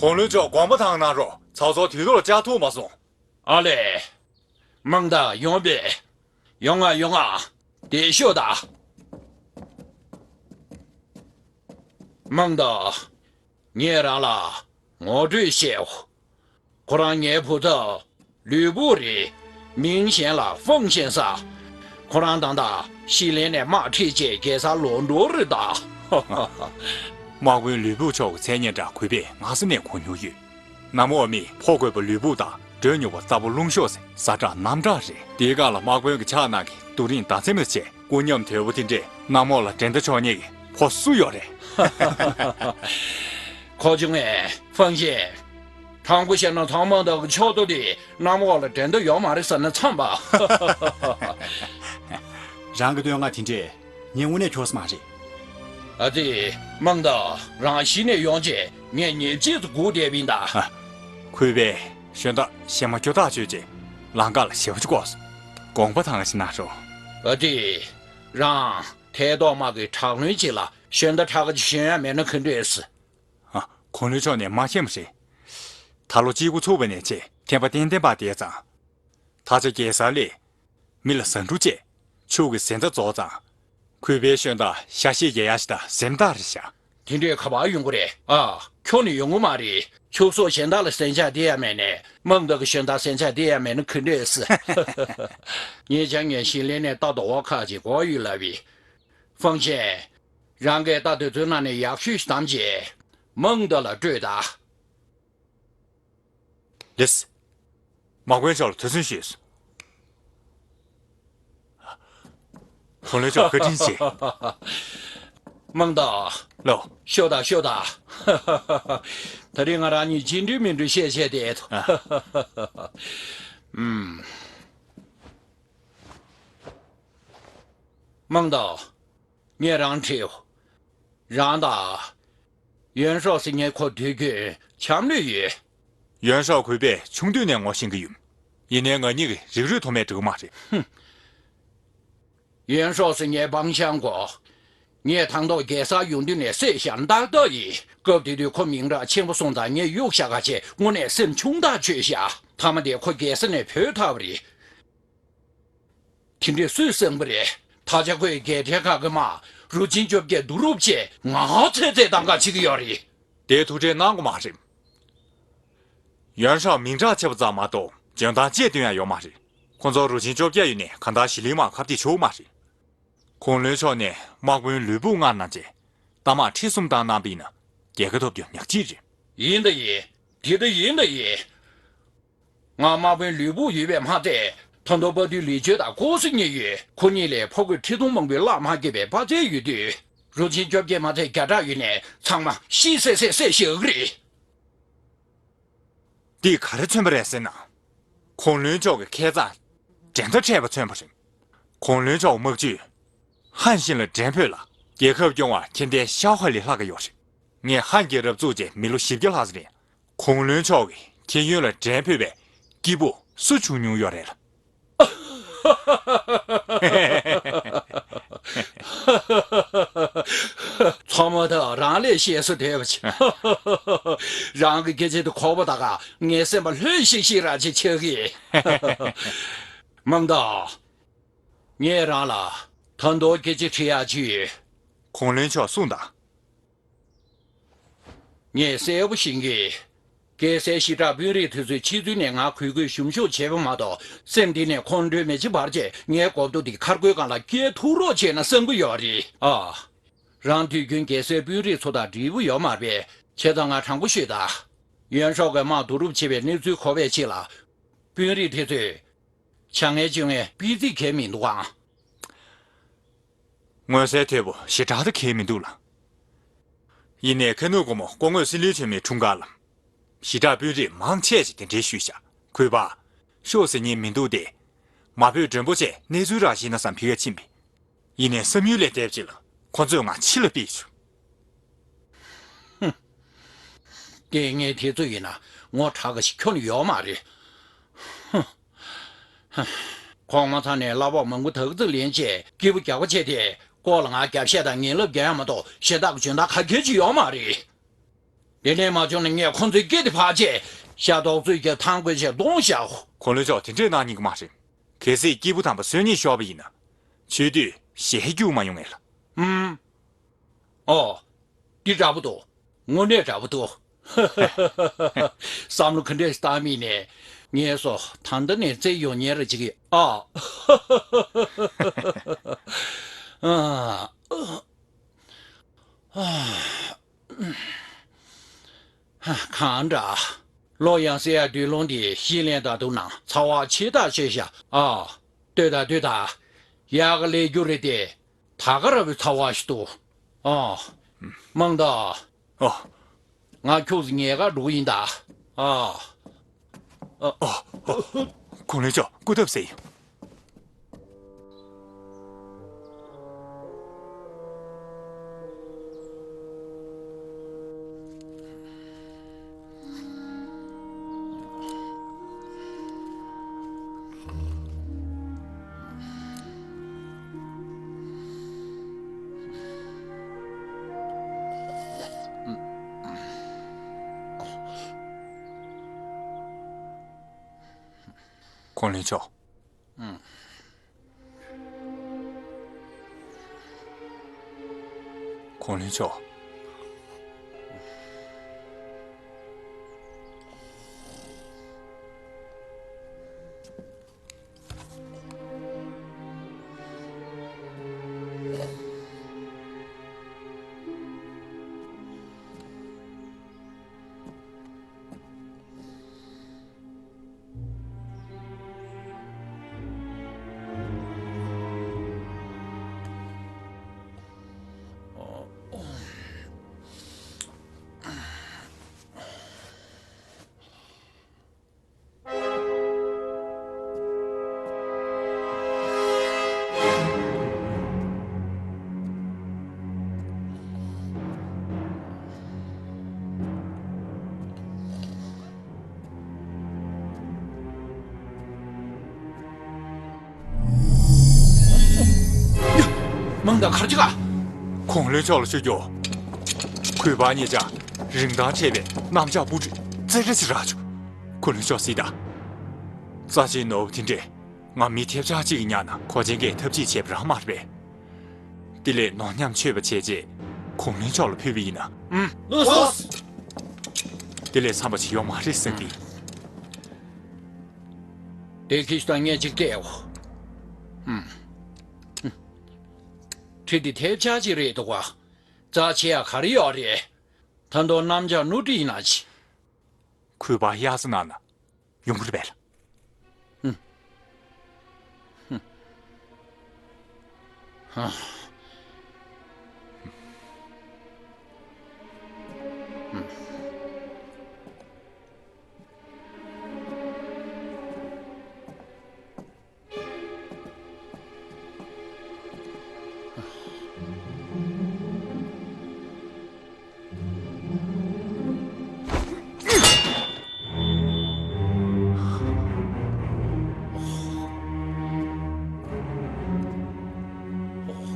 གོང་བློན་མཆོག་དགོངས་པ་དྭངས་གནང་རོགས། ཚའོ་ཚའོ་དེ་ཐོག་ལ་བཅར་ཐུབ་མ་སོང་། ཨ་ལས། མང་དག་ཡོང་པས། ཡོང་ང་ཡོང་ང་། དེ་ཤོག་དང་། མང་དག་ངས་རང་ལ་ངོ་སྤྲོད་བྱེད། ཁོ་རང་ངའི་བུ་ཚ་ལུས་པོ་རེད། མིང་གཞན་ལ་ཧྥང་ཞན་ཟེར། ཁོ་རང་ད་ལྟ་ཤི་ལན་ནས་དམག་ཁྲིད་བྱས་རྒྱལ་སར་ལོག་འགྲོ་རེད་ད། དམག་དཔོན་ལུས་པོ་མཆོག་གི་མཚན་སྙན་གྲགས་གུས་པས་སྔ་ས་ནས་གོ་མྱོང་ཡོད། གནམ་འོག་མིས་ཕོ་རྒོད་པ་ལུས་པོ་དང་འགྲོས་མྱུར་བ་རྩ་བོ་རླུང་གཤོག་ཟེར་ཛ་དྲག་གནམ་དྲག་རེད། དེའི་སྒང་ལ་དམག་དཔོན་གྱི་ཕྱག་ནང་གི་རྡོ་རིང་མདའ་ཚན་མ་བྱས། སྐུ་ཉམས་དོད་པོ་དེ་འདྲས་གནམ་འོག་ལ་འགྲན་ཟླ་འཇོག་མཁན་གྱི་ཕོ་སུ་ཡོད་རེད། ཁོ་ཆུང་ངས་ཧྥང་ཞན། དྲང་པོ་བཤད་ན་ཚང་མ་དག་གི་ཕྱོགས་གཏོགས་དེ་གནམ་འོག་ལ་འགྲན་ཟླ་ཡོད་མ་རེད་ཟེར་ན་འཚམས་པ། རང་གི་བསྟོད་བསྔགས་དེ་འདྲས་ངས་དངོས་གནས་འཁྱོག་ས་མ་རེད། ཨ་ཙི། མང་དག་རང་གཞི་ནས་ཡོང་རྗེས་ངས་ཉེས་ཆད་དུ་སྒུག་བསྡད་པ་ཡིན་ད། ཨ། གུས་པས་གཞན་དག་ཞེ་མ་སྐྱོ་ཐག་ཆོད་ཅེས་ལམ་ཁ་ལ་ཞེ་པོ་ཅིག་བཀོག་སོང་། དགོངས་པ་དྭངས་ཤིག་གནང་རོགས། ཨ་ཙི། རང་ཐད་གཏོང་དམག་གི་དྲག་བློན་ཅིག་ལ་ཞོན་རྟ་ཁྲག་གི་ཞོན་ཡ་མེད་ན་ག་འདྲས་སྲིད། ཨ། གོང་བློན་མཆོག་ནས་མ་མཁྱེན་པ་རེད། ད་ལོ་གཅིག་པུ་ཚུགས་པ་ནས་བྱས་ཐེམ་པ་ཏན་ཏན་པ་བསྡད་ཙང་། ད་ཆ་རྒྱལ་ས་ལས་མི་ལ་ཟ་འབྲུ་བཅས་ཕྱུགས་ཀྱི་ཟན་རྩྭ་རྫོགས་ཙང་། གུས་པའི་ཞོན་རྟ་ཤ་ཤེད་རྒྱས་ཡ་ཞིག་དང་ཟེམ་ཐག་རེད་ཤག་དེ་འདྲས་ག་པར་ཡོང་གི་རེད། ཨ། ཁྱོན་ནས་ཡོང་གི་མ་རེད། ཕྱུགས་ཟོག་གཞན་དག་ལ་ཟན་ཆག་སྟེར་ཡ་མེད་ནས་མང་དག་གི་ཞོན་རྟ་ཟན་ཆག་སྟེར་ཡ་མེད་ན་ག་འདྲས་སྲིད། ངས་ཅང་ངས་ཤི་ལན་ནས་རྟ་དོ་བ་ཁག་ཅིག་གོ་ཡོད་ལབ་པས། ཧྥང་ཞན། རང་གིས་རྟ་དེ་ཚོའི་ནང་ནས་ཡག་ཤོས་ཤིག་བདམས་རྗེས་མང་དག་ལ་སྤྲོད་ད། ལགས་སོ། དམག་དཔོན་མཆོག་ལ་ཐུགས་སུན་ཞུས་སོ། གོང་བློན་མཆོག་བཀའ་དྲིན་ཆེ། མང་ད། ལོ། ཤོག་ད་ཤོག་ད། ད་རེས་ང་རང་གཉིས་ཅི་འདྲ་མི་འདྲ་བཤད་བཤད་དེ། ཨ། ཨུམ། མང་ད། ངས་རང་ཁྲིད། རང་དང་། ཡོན་ཧྲོ་ཟེར་མཁན་ཁོ་དུས་རྒྱུན་འཆམ་ལུས་ཡོད། ཡོན་ཧྲོ་གུས་པས་ཆུང་དུས་ནས་ངོ་ཤེས་ཀྱི་ཡོད། ཡིན་ནའི་ང་གཉིས་ཀྱི་རིགས་རུས་ཐོགས་མེད་འགྲིག་གི་མ་རེད། ཧུམ། ཡོན་ཧྲོ་ཟེར་མཁན་སྤང་ཤང་གོ། ངས་དང་ཐོག་རྒྱལ་སར་ཡོང་དུས་ནས་བསད་བཞག་ཏག་ཏག་ཡིན། སྐབས་དེ་དུས་ཁོ་མིང་གྲགས་ཆེན་པོ་སོང་ཙང་ངས་གཡུག་བཞག་ག་བྱས། དངོས་གནས་སེམས་ཆུང་ཐག་ཆོད་བཞག་མཐའ་མ་དེ་ཁོ་རྒྱལ་ས་ནས་བུད་ཐལ་བ་རེད། དེ་འདྲས་སུས་གསན་པ་རེད། ད་ཆ་ཁོས་རྒྱལ་ཕྲན་ཁག་གི་དམག་རུ་ཆེན་བཅོ་བརྒྱད་བསྡུ་རུབ་བྱས་ང་ཚོ་ཚེ་ཐང་ག་བྱེད་ཀྱི་ཡོད་རེད། དེ་ཐུགས་ཁྲལ་གནང་དགོས་མ་རེད། ཡོན་ཧྲོ་མིང་གྲགས་ཆེ་བ་ཙམ་མ་གཏོགས་འཇོན་ཐང་ཅི་ཡང་ཡོད་མ་རེད། ཁོ་ཚོ་རུ་ཆེན་བཅོ་བརྒྱད་ཡོད་ནས་གང་ལྟར་ཞི་ལིའི་དམག་ཁ་གཏད་ཆོག་མ་རེད། ཁུང་ལུན་ཕྱོགས་ནས་དམག་དཔོན་ལུས་པོ་མངགས་གནང་རྗེས། རྟ་དམག་ཁྲི་གསུམ་བཏང་གནང་པ་ཡིན་ན་རྒྱལ་ཁ་ཐོབ་རྒྱུ་ཉག་གཅིག་རེད། ཡིན་ད་ཡིན། དེ་ད་ཡིན་ད་ཡིན། ང་དམག་དཔོན་ལུས་པོ་ཡོད་པས་མ་ཚད། ད་དུང་དཔའ་རྟུལ་ལི་ཅོ་དང་ཀོ་སི་གཉིས་ཡོད། ཁོ་གཉིས་ལས་ཕོ་རྒོད་ཁྲི་སྟོང་མང་པོའི་བླ་མ་སྐྱེས་པའི་དཔའ་རྩལ་ཡོད་དུས། རུ་ཆེན་བཅོ་བརྒྱད་མ་ཚད་བརྒྱ་ཕྲག་ཡོད་ནས་ཚང་མ་ཤི་སེ་སེ་སེ་ཤི་གི་རེད། འདིས་ག་རེ་མཚོན་པ་རེད་ཟེར་ན། ཁུང་ལུན་ཕྱོགས་ཀྱི་མཁས་མཛངས་འགྲན་ཟླ་འཕྲད་པ་མཚོན་པ་རེད། ཁུང་ལུན་ཕྱོགས་དམག་ཇུས། ཧན་ཤིན་ལ་འགྲན་ཕོད་ལ་རྒྱལ་ཁབ་སྐྱོང་བར་ཁྱེད་ལྟའི་ཤའོ་ཧ་ལི་ལྷག་གི་ཡོད་རེད། ངས་ཧན་གྱི་རབ་བཙུགས་རྗེས་མི་ལོ་བཞི་བརྒྱ་ལྷག་ཙམ་རིང་ཁུང་ལུན་ཕྱོགས་ཀྱི་ཁྱེད་ཡོན་ལ་འགྲན་ཕོད་པའི་སྐྱེས་བུ་སུ་བྱུང་མྱོང་ཡོད་རེད་ལ། ཚང་མ་ད་རང་ལས་ཤེས་སུ་དེ་བ་ཆེ། རང་གི་སྐད་ཆ་དེ་གོ་བ་ད་ག་ངའི་སེམས་པ་ལྷོད་ཤིག་ཤིག་ར་ཆེ་ཆགས་གི། མང་ད། ངས་རང་ལ་ད་དུང་སྐད་ཆ་དྲི་ཡག་ཅིག་ཡོད། ཁུང་ལུན་ཕྱོགས་གསུངས་དང་། ངས་གསལ་པོ་ཤེས་ཀྱི། རྒྱལ་སའི་ཞི་དྲག་དཔོན་རིགས་དེ་ཚོས་ཕྱི་ཚུལ་ནས་ང་གུས་གུས་ཞུམ་ཞུམ་བྱས་པ་མ་གཏོགས་སེམས་གཏིང་ནས་ཁོང་ཁྲོས་མེད་ཅི་བར་བྱས། ངའི་གོ་བརྡ་འདི་མཁར་སྒོའི་སྒང་ལ་སྐྱེལ་ཐུབ་རོགས་བྱས་ན་བསམ་གྱི་ཡོད་རེད་ཨ། རང་དུས་རྒྱུན་རྒྱལ་སའི་དཔོན་རིགས་ཚོ་དང་འབྲེལ་བོ་ཡོད་མ་རེད་པས། བྱས་ཙང་ང་དྲང་པོ་ཤོད་ད། ཡོན་ཧྲོ་གི་དམག་བསྡུ་རུབ་བྱེད་པའི་གནས་ཚུལ་གོ་བའི་རྗེས་ལ། དཔོན་རིགས་དེ་ཚོས་བྱ་ངན་བཅོ་ངན་སྤེལ་རྩིས་གང་ཡང་མི་འདུག་ཨང་། མངོན་གསལ་དོད་པོ་ཞེ་དྲག་ཏུ་གལ་མི་འདུག་ལ། ཡིན་ནའི་ཁ་ནུབ་སྒོར་མོ་སྐུ་ངོ་སྲིད་བློན་ཆེན་མོའི་འཁྲུངས་སྐར་ལ། ཞི་དྲག་དཔོན་རིགས་མང་ཆེ་ཞིག་དེ་འདྲའི་ཞུས་བཞག་གུས་པ། ཤོག་ཟེར་མཁན་མི་འདུག་སྟེ། མ་ཕེབས་མགྲོན་པོ་བྱས་གནས་ཚུལ་རག་ཤེས་ན་བསམ་ཕེབས་ཡ་ཕྱིན་པས། ཡིན་ནའི་བསམ་ཡུལ་ལས་འདས་པ་ཅིག་ལ་ཁོ་ཚོས་ང་ཕྱི་ལ་ཕུད་བྱུང་། ཧུམ། སྐད་ངན་དེ་ཚོ་ཡིན་ན་ངོ་དྲག་ག་ཞིག་ཁྱོན་ནས་ཡོད་མ་རེད། ཧུམ། གོང་མ་ཚང་ནས་གླ་ཕོགས་མང་པོ་དག་ཙམ་ལེན་བྱས་སྐྱིད་པོ་རྒྱག་པ་བྱས་ཏེ་ལྐོག་ལ་ང་རྒྱབ་བཤད་དང་ངན་ལབ་རྒྱག་ཡ་མ་གཏོགས་གཞན་དག་གི་འཇོན་ཐང་ག་གེ་ཅིག་ཡོད་མ་རེད། དེ་ནས་མ་བྱུང་ན་ངས་ཁོ་ཚོའི་སྐེ་དེ་ཕར་བཅད་ཤ་རྡོག་བཙོས་ཀྱི་ཐང་རྒོད་བྱས་གདོང་བཞག་ཁོང་ལུས་ཕྱོགས་དེ་འདྲས་གནང་ཉན་གི་མ་རེད། གལ་སྲིད་སྐྱེས་བུ་དམ་པ་གསོན་ཉིད་ཤོར་བ་ཡིན་ན། ཆོས་དུས་ཞལ་རྒྱུག་མ་ཡོང་ངེས་ལ། ཨུམ། ཨོ། འདི་འདྲ་པོ་འདུག་དངོས་གནས་འདྲ་པོ་འདུག་བསམ་བློ་ག་འདྲས་བཏང་མིན་ནས་ངས་སོ་ད་ལྟ་ནས་བཙལ་ཡོང་ཉན་རེ་ཅིག་ཨ། ཨ། གང་འདྲ། ལོ་ཡང་སེ་ཡ་དུས་ལོང་འདི་ཤི་ལེན་ད་དུ་ན་ཚ་བ་ཆེ་ཐག་ཆོད་ཤ་ཨ། ལྟོས་ད་ལྟོས་ད། ཡག་ག་ལས་རྒྱུ་རེད་དེ། ད་ག་ར་བའི་ཚ་བ་ཞིག་འདུག་ཨ། མང་ད། ཨོ། ང་ཁྱོད་ཉལ་ག་འགྲོ་ཡིན་ད། ཨ། ཨོ། ཨོ། ཁོང་ལས་ཆོག་སྐུ་ཐབས་ཟེར་ཡིན། ཁོང་ལས་ཆོག་ཁོང་ལས་ཆོག་མང་དང་གར་གྱི་ག་ཁོང་ལོས་ཕྱོགས་ལ་ཤོད་རྒྱུ། གུས་པ་ཉེ་ཆ་རིན་ཐང་ཆེ་བའི་གནམ་ལྕགས་སྤུ་གྲི་རྩེ་གྲ་ཞིག་རག་བྱུང་། ཁོང་ལོས་ཕྱོགས་སྲིད་ད། རྩ་ཆེའི་ནོར་བུ་དེ་འདྲས་ང་མི་ཐེབས་ཆག་ཅིག་གིས་ཉར་ན་གོ་ཆེན་གྱིས་ཐབས་ཅིག་བྱས་པ་རང་མ་རེད་པས། དེ་ལས་ནོར་ཉམས་ཆོད་པ་བྱས་རྗེས་ཁོང་ལོས་ཕྱོགས་ལ་ཕུལ་བ་ཡིན་ན། ཨུམ། ལགས་སོ། དེ་ལས་འཚམ་པ་ཞིག་ཡོང་མ་རེད་བསམ་གི། དེ་ཁྱི་ཤུ་དང་ངས་ཅིག་སྤྲད་འོ། ཨུམ། ཁྲི་འདི་ཐེབས་ཆག་ཅིག་རེད་འདུག་ག་རྩ་ཆེ་ཡ་ག་རེ་ཡོད་རེད། ད་དུང་གནམ་ལྕགས་སྣུ་སྤྲི་ཡིན་ན་ཅི། གུས་པ་གཡག་རྩེ་ནང་ན་ཡོང་གི་རེད་པས། ཧུམ། ཧུམ། ཧ། ཧུམ།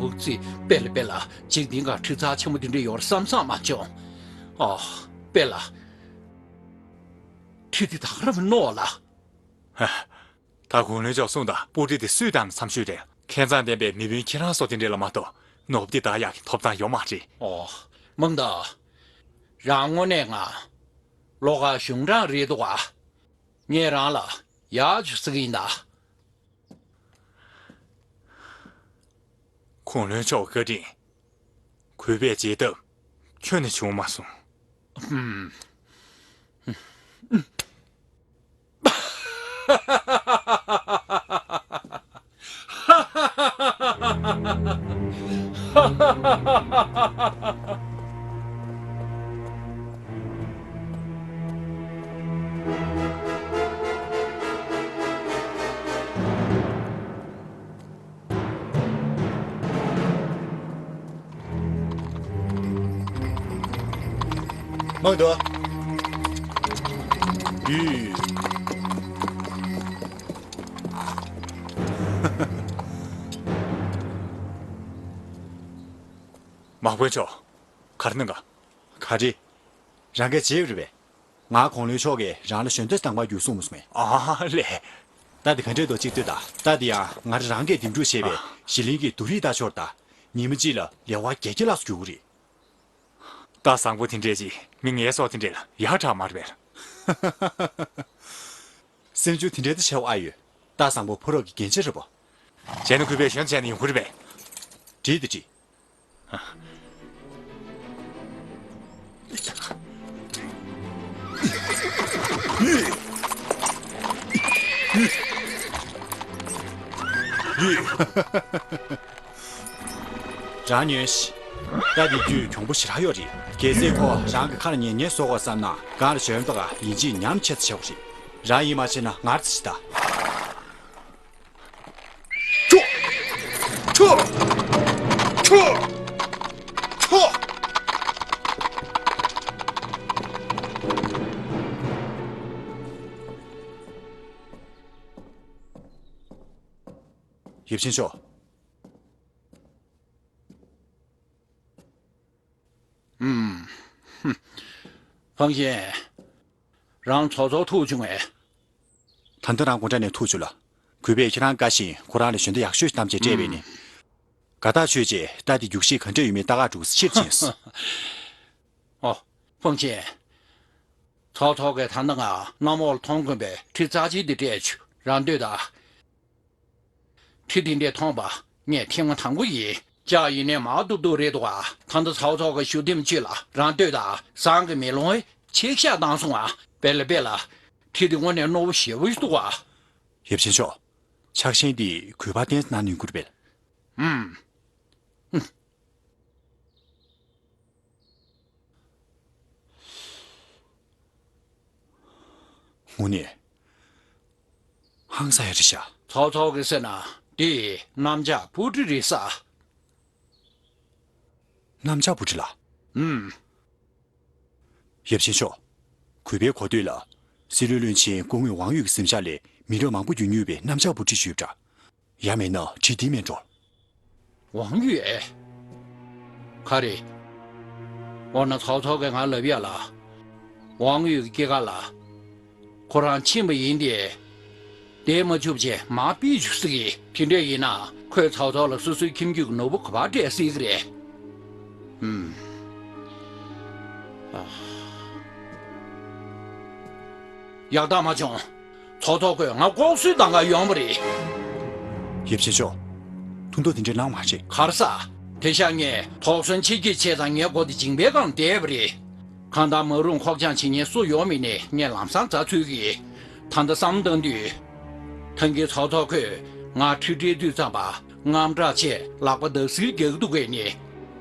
ཧུག་ཙི། པེ་ལ་པེ་ལ། འཇིག་རྟེན་ག་ཁྲི་ཚ་ཆེན་མོ་དེ་འདྲ་ཡོད་བསམ་བསམ་མ་བྱུང་། ཨ། པེ་ལ། ཁྲི་དེ་ད་ག་རང་མིན་ནོ་ལ། ཧ། ད་གུང་ལོན་ཅོག་གསུངས་དང་སྤུ་གྲི་དེ་སུས་བཏང་ན་འཚམ་ཤོས་རེད། མཁས་མཛངས་ལྡན་པའི་མི་དཔོན་ཁྱེད་རང་ཚོ་དེ་འདྲས་ལ་མ་གཏོགས་ནོར་བུ་དེ་ད་ཡག་གི་ཐོབ་ཐང་ཡོད་མ་རེད། ཨོ། མང་ད། རང་དངོས་གནས་ང་ལོགས་ཀ་གཞུང་དྲང་རེད་འདུག་ག་ངས་རང་ལ་ཡག་ཅིག་ཟེར་གི་ཡིན་ད། གུང་ལོན་ཅོག་བཀའ་དྲིན། གུས་པས་བརྗེད་ཐབས་ཁྱོན་ནས་བྱུང་མ་སོང་། ཧུམ། མང་དུ། ཡུས། མ་དཔོན་མཆོག་ག་རེ་གནང་ག་ག་རེ། རང་གིས་བརྗེད་ཡོད་རེད་པས། ང་གུང་ལོན་མཆོག་གིས་རང་ལ་ཞལ་འདེབས་དང་པ་རྒྱུགས་གསུངས་མ་སོང་ངས། ཨ་ལས། རྟ་འདི་ག་འདྲས་འདུག་གཅིག་ལྟོས་དང་། རྟ་འདི་ཡང་ང་རང་རང་གིས་འདེམས་སྒྲུག་བྱས་པའི་ཨ། གཞི་གླིང་གི་བསྡུ་རིས་རྟ་མཆོག་རེད་ད། ཉི་མ་གཅིག་ལ་ལེ་དབར་བརྒྱད་བརྒྱ་ལྷག་ཙམ་རྒྱུག་གི་རེད། རྟ་བཟང་པོ་དེ་འདྲས་ཅིག་མི་ངན་སོགས་དེ་འདྲས་ལ་ཡག་དྲག་མ་རེད་པས། སེམས་ཤུགས་དེ་འདྲའི་ད་ཆེ་བ་ཨ་ཡོད། རྟ་བཟང་པོ་ཕོ་རོག་གི་རྒྱན་ཆ་རེད་པོ། བྱས་ན་གུས་པས་ཞོན་བྱས་ནས་ཡོང་གི་རེད་པས། འགྲིག་འདུག་འགྲིག་རང་ཉོན་ཞིག་རྟ་འདི་རྒྱུད་གྱོང་པོ་ཞེ་དྲག་ཡོད་རེད། གལ་སྲིད་ཁོ་རང་གི་ཁ་ལ་ཉན་ཉན་བཟོ་དགོས་བསམ་ན་སྒང་ལ་ཞོན་པ་ག་ཡིན་གཅིག་ཉམས་ཆེ་ཙམ་བྱེད་དགོས་རེད། རང་ཡིད་མ་ཆེས་ན་ངར་ཙམ་བྱེད་ད། ཁྱོ། ཁྱོ། ཁྱོ། ཁྱོ། ཡིབ་ཆེན་མཆོག་ཨུམ། ཧུམ། ཧྥང་ཞན། རང་ཚོགས་གཙོ་ཐུག་བྱུང་ངས། ད་ལྟ་རང་དགོང་གྲངས་ནས་ཐུག་བྱུང་ལ། གུས་པས་ཁྱེད་རང་དགའ་ཞིང་ཁོ་རང་ལ་ཞལ་འདེབས་ཡག་ཤོས་ཤིག་བཏང་བྱས་སྤྲད་པས་ནི། དགའ་ཐག་ཆོད་རྗེས་རྟ་དེ་རྒྱུགས་ཤེས་ག་འདྲ་ཡོད་མེད་ལྟ་ག་འགྲོ་ཕྱིར་ཕྱིན་སོང་། ཨོ། ཧྥང་ཞན། ཚོགས་གཙོ་གིས་ད་ལྟ་ང་གནམ་འོག་ལ་མཐོང་དཀོན་པའི་ཁྲི་རྩ་ཆེན་དེ་སྤྲད་བྱུང་རང་ལྟོས་དང་། ཁྲི་དེ་འདྲས་མཐོང་པ་ངས་ཐེངས་མ་དང་པོ་ཡིན། ལྕགས་ཡིན་ནའི་མར་ཏུབ་ཏུབ་རེད་འདུག་ག་ད་ལྟ་ཚོགས་གཙོ་གི་ཞུ་འདེམས་བྱེད་ལ་རང་ལྟོས་དང་། ཟངས་ཀྱི་མེ་ལོང་ཆེ་ཤ་བཏང་སོང་ང་། པེ་ལ་པེ་ལ། ཁྲི་དེ་དངོས་གནས་རྣོ་པོ་ཞེ་པོ་ཞིག་འདུག་ག་ཡབ་ཆེན་མཆོག་ཕྱག་ཆེན་འདི་གུས་པ་བསྟན་གནང་ནུས་ཀྱི་རེད་པས། ཨུམ། དངོས་གནས་ཧང་སང་ཡ་རེད་ཤག་ཚོགས་གཙོ་གིས་ཟེར་ན་འདི་གནམ་ལྕགས་སྤུ་གྲི་རེད་ས། གནམ་ལྕགས་སྤུ་གྲི་ལ། ཨུམ། ཡབ་ཆེན་མཆོག་གུས་པའི་གོ་ཐོས་ལ། སྲིད་བློན་བློན་ཆེན་སྐུ་ངོ་ཝང་ཡུས་ཀྱི་གཟིམ་ཤག་ལས་མི་རབས་མང་པོ་བརྒྱུད་མྱོང་བའི་གནམ་ལྕགས་སྤུ་གྲི་ཞིག་ཡོད་པ་འདྲ། ཡང་མིན་ན་གྲི་འདི་མིན་འགྲོ། ཝང་ཡུས། ག་རེ། འོ་ན་ཚའོ་ཚའོ་གིས་ང་ལབ་ཡ་ལ། ཝང་ཡུས་ཀྱི་སྐྱེས་སྐར་ལ། ཁོ་རང་ཕྱིན་པ་ཡིན་ཏེ། བསྡད་མ་བཅུག་བྱས་མར་ཕུད་བཅུག་ཟེར་གི། དེ་འདྲ་ཡིན་ན་ཁོས་ཚའོ་ཚའོ་ལ་སོ་སོའི་ཁྱིམ་རྒྱུད་ཀྱི་ནོར་བུ་ག་པར་སྤྲད་སྲིད་ཀྱི་རེད། ཧུམ། ཨ། ཡག་རྟགས་མ་བྱུང་། ཚའོ་ཚའོ་ཁོས་ང་ལྐོག་གསོད་གཏང་ག་ཡོང་བ་རེད། ཡབ་ཆེན་མཆོག་ཐུགས་དོགས་དེ་འདྲ་གནང་མ་བྱེད། ག་རེ་ཟེར། དེང་སང་ངས་དོགས་ཟོན་ཆེ་གི་བྱས་ཙང་ངའི་མགོ་དེ་མཇིང་པའི་སྒང་བསྡད་པ་རེད། གང་ལྟར་མ་རུང་ཁོག་བཅངས་བྱེད་མཁན་སུ་ཡོང་མིན་ནི་ངས་ལམ་སང་བཙལ་ཚུལ་གྱིས། ད་ལྟ་བསམ་བཏང་དུས། ཐང་གི་ཚའོ་ཚའོ་ཁོས་ང་ཁྲིད་སྤྲད་དུས་ཙམ་པ་དངངས་སྐྲག་བྱས་ལག་པ་འདར་སིག་རྒྱག་གི་འདུག་གས་ནི།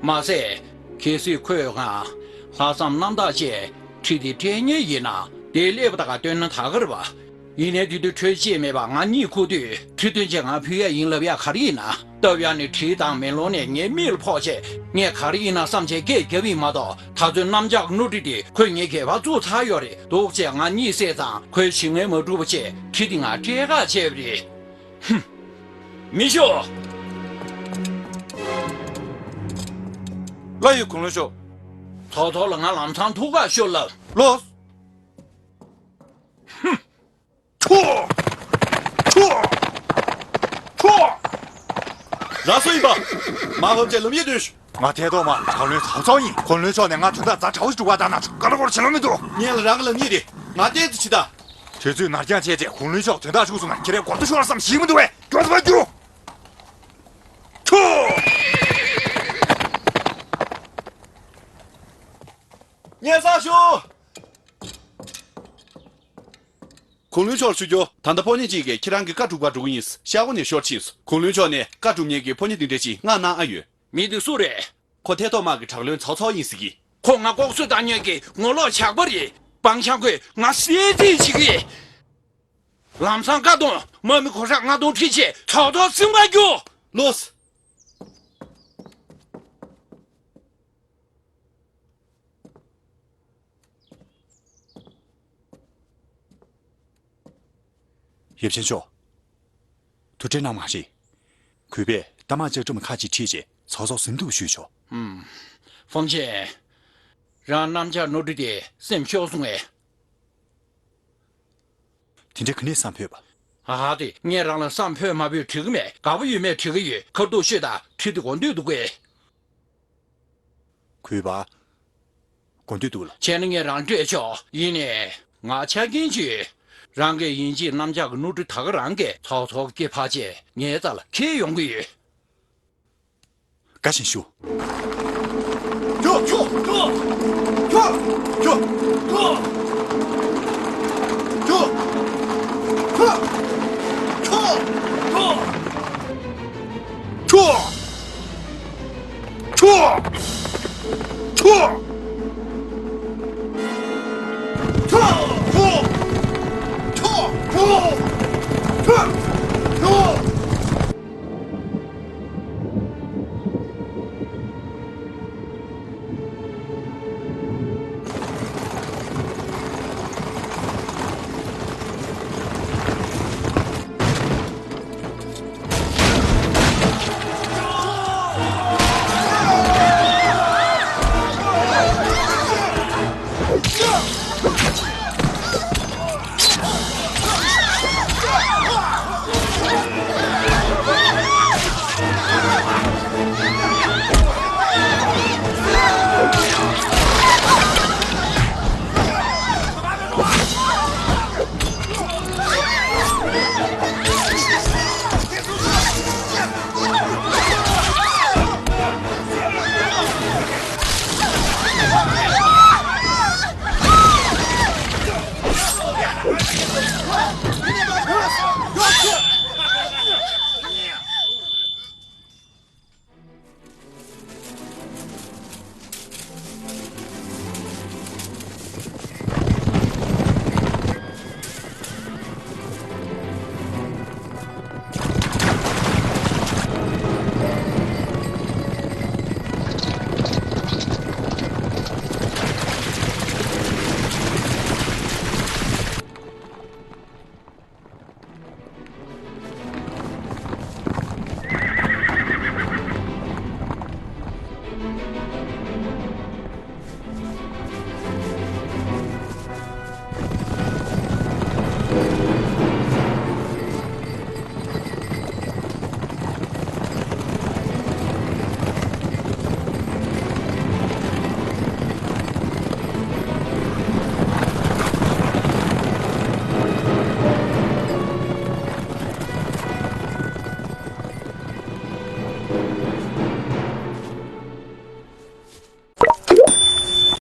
མ་ཟད། གལ་སྲིད་ཁོས་ང་ལྷག་བསམ་རྣམ་དག་བྱས་ཁྲིད་དེ་སྤྲད་མཁན་ཡིན་ན་དེ་སླེབས་པ་ད་ག་སྟོན་ན་ད་ག་རེད་པ། ཡིན་ནའི་དེ་དུས་འཕྲོད་བཅད་མེད་པར་ང་གཉིད་ཁུག་དུས་ཁྲིད་སྟོན་བྱས་ང་ཕུད་ཡ་ཡིན་ལབ་ཡ་ག་རེ་ཡིན་ན། སྟབས་ཡག་ནས་གྲིས་དང་མེ་ལོང་ནས་ངའི་མིག་ལ་ཕོག་བྱས་ངས་ག་རེ་ཡིན་ན་བསམ་བྱས་སྐད་བརྒྱབ་ཡིན་མ་གཏོགས། ད་ཚོད་གནམ་ལྕགས་ཀྱི་སྣུ་ཁྲིད་དེ་ཁོས་ངའི་སྒལ་པར་བཙུགས་ཚར་ཡོད་རེད་འདུག་བྱས་ང་གཉིད་སད་ཙང་ཁོའི་ཞེ་ངལ་མ་འགྲུབ་པ་བྱས་ཁྲིད་དེ་ང་སྤྲད་ག་བྱས་པ་རེད། ཧུམ། མི་ཤོག་བླ་ཡི་གུང་ལོ་ཤོག་ཚོགས་ཐོག་ལ་ང་ལམ་སང་ཐུག་ག་ཤོག་ལབ། ལོས། ཧུམ། ཁྲོ། ཁྲོ། ཁྲོ། ར་སོ་ཡིན་པ། མ་ཧོབ་ཅེ་ལམ་ཡེ་འདུས། ང་ཐེ་ཏོ་མ་གྲགས་ལོན་ཚའོ་ཚའོ་ཡིན། གུང་ལོན་ཤོག་ནས་ང་དོན་དག་ཛ་དྲག་པོ་ཞིག་སྒྲུབ་པ་དང་ན་ཆུ་ཀ་ལ་གོར་བྱེད་ལོ་མི་འདུག་ངས་ལ་རང་གི་ལམ་ཡེ་རེད། ང་ཏན་ཏི་ཆི་ད། དུས་ཚོད་ནར་འགྱངས་བྱས་རྗེས་གུང་ལོན་ཤོག་དོན་དག་ཤུགས་སུ་ན་ཁྱེད་རས་གོ་ཐོས་ཤོར་བསམ་ཞིག་མི་འདུག་བས། མགྱོགས་སུ་ཕར་རྒྱུགས། ཁྱོ། ཉེ་ས་ཞུ། གུང་ལོན་ཤོག་ཞུ་རྒྱུ། ད་ལྟ་ཕོ་ཉ་གཅིག་གིས་ཁྱེད་རང་གི་བཀའ་སྒྲུབ་ག་འགྲོ་གི་ཡིན། ཤག་སྒོ་ནས་ཤོར་ཕྱིན། གུང་ལོན་ཤོག་ནས་བཀའ་སྒྲུབ་མཁན་གྱི་ཕོ་ཉ་དེ་འདྲ་ཞིག་མངགས་གནང་ཨ་ཡོད། མི་དེ་སུ་རེད། ཁོ་ཐེ་ཐོག་དམག་གི་དྲག་བློན་ཚའོ་ཚའོ་ཡིན་ཟེར་གི། ཁོ་ང་ལྐོག་གསོད་བཏང་མཁན་གྱི་ངོ་ལོག་ཇག་པ་རེད། སྤང་ཆང་ཁོས་ང་བསད་རྩིས་བྱེད་ཀྱི། ལམ་སང་ཀ་གདོང་དམག་མི་གོ་ཧྲག་ལྔ་སྟོང་ཁྲིད་བྱས་ཚོགས་ཐོག་སེམས་པ་རྒྱུ། ལོས། ཡབ་ཆེན་མཆོག་ཐུགས་ཁྲལ་གནང་མ་རེད། གུས་པས་རྟ་དམག་ལྕགས་ཁྲིམས་ཁག་ཅིག་ཁྲིད་རྗེས་ཚོགས་གཙོར་ཟིན་ཐུབ་ཞུས་ཆོག་ཧུམ། ཧྥང་ཆེན། རང་གནམ་ལྕགས་སྣུ་ཁྲིད་དེ་སེམས་ཤོར་སོང་ངས། དེ་འདྲ་ག་ནས་བསམ་ཕོད་པ། ཨ་ཧ་དེ་ངས་རང་ལ་བསམ་ཕོད་མ་ཕོད་དྲི་གི་མེད། དགའ་པོ་ཡོད་མེད་དྲི་གི་ཡོད། ཁ་ཐུག་ཤོད་དང་ཁྲིད་དེ་དགོངས་འདོད་འདུག་གས། གུས་པ། དགོངས་འདོད་འདུག་ལ། བྱས་ན་ངས་རང་སྤྲད་ཆོག་ཡིན་ནའི། ང་ཆ་རྐྱེན་ཅིག་རང་གིས་ཡིན་གཅིག་གནམ་ལྕགས་ཀྱི་སྣུ་ཁྲིད་ད་ག་རང་གིས་ཚོགས་ཚོགས་སྐྱེ་ཕར་བྱས་ངའི་རྩ་ལ་འཁེལ་ཡོང་གི་ཡོད། དགའ་བཞིན་ཞུ། ཁྱོ། ཁྱོ། ཁྱོ། ཁྱོ། ཁྱོ། ཁྱོ། ཁྱོ། ཁྱོ། ཁྱོ།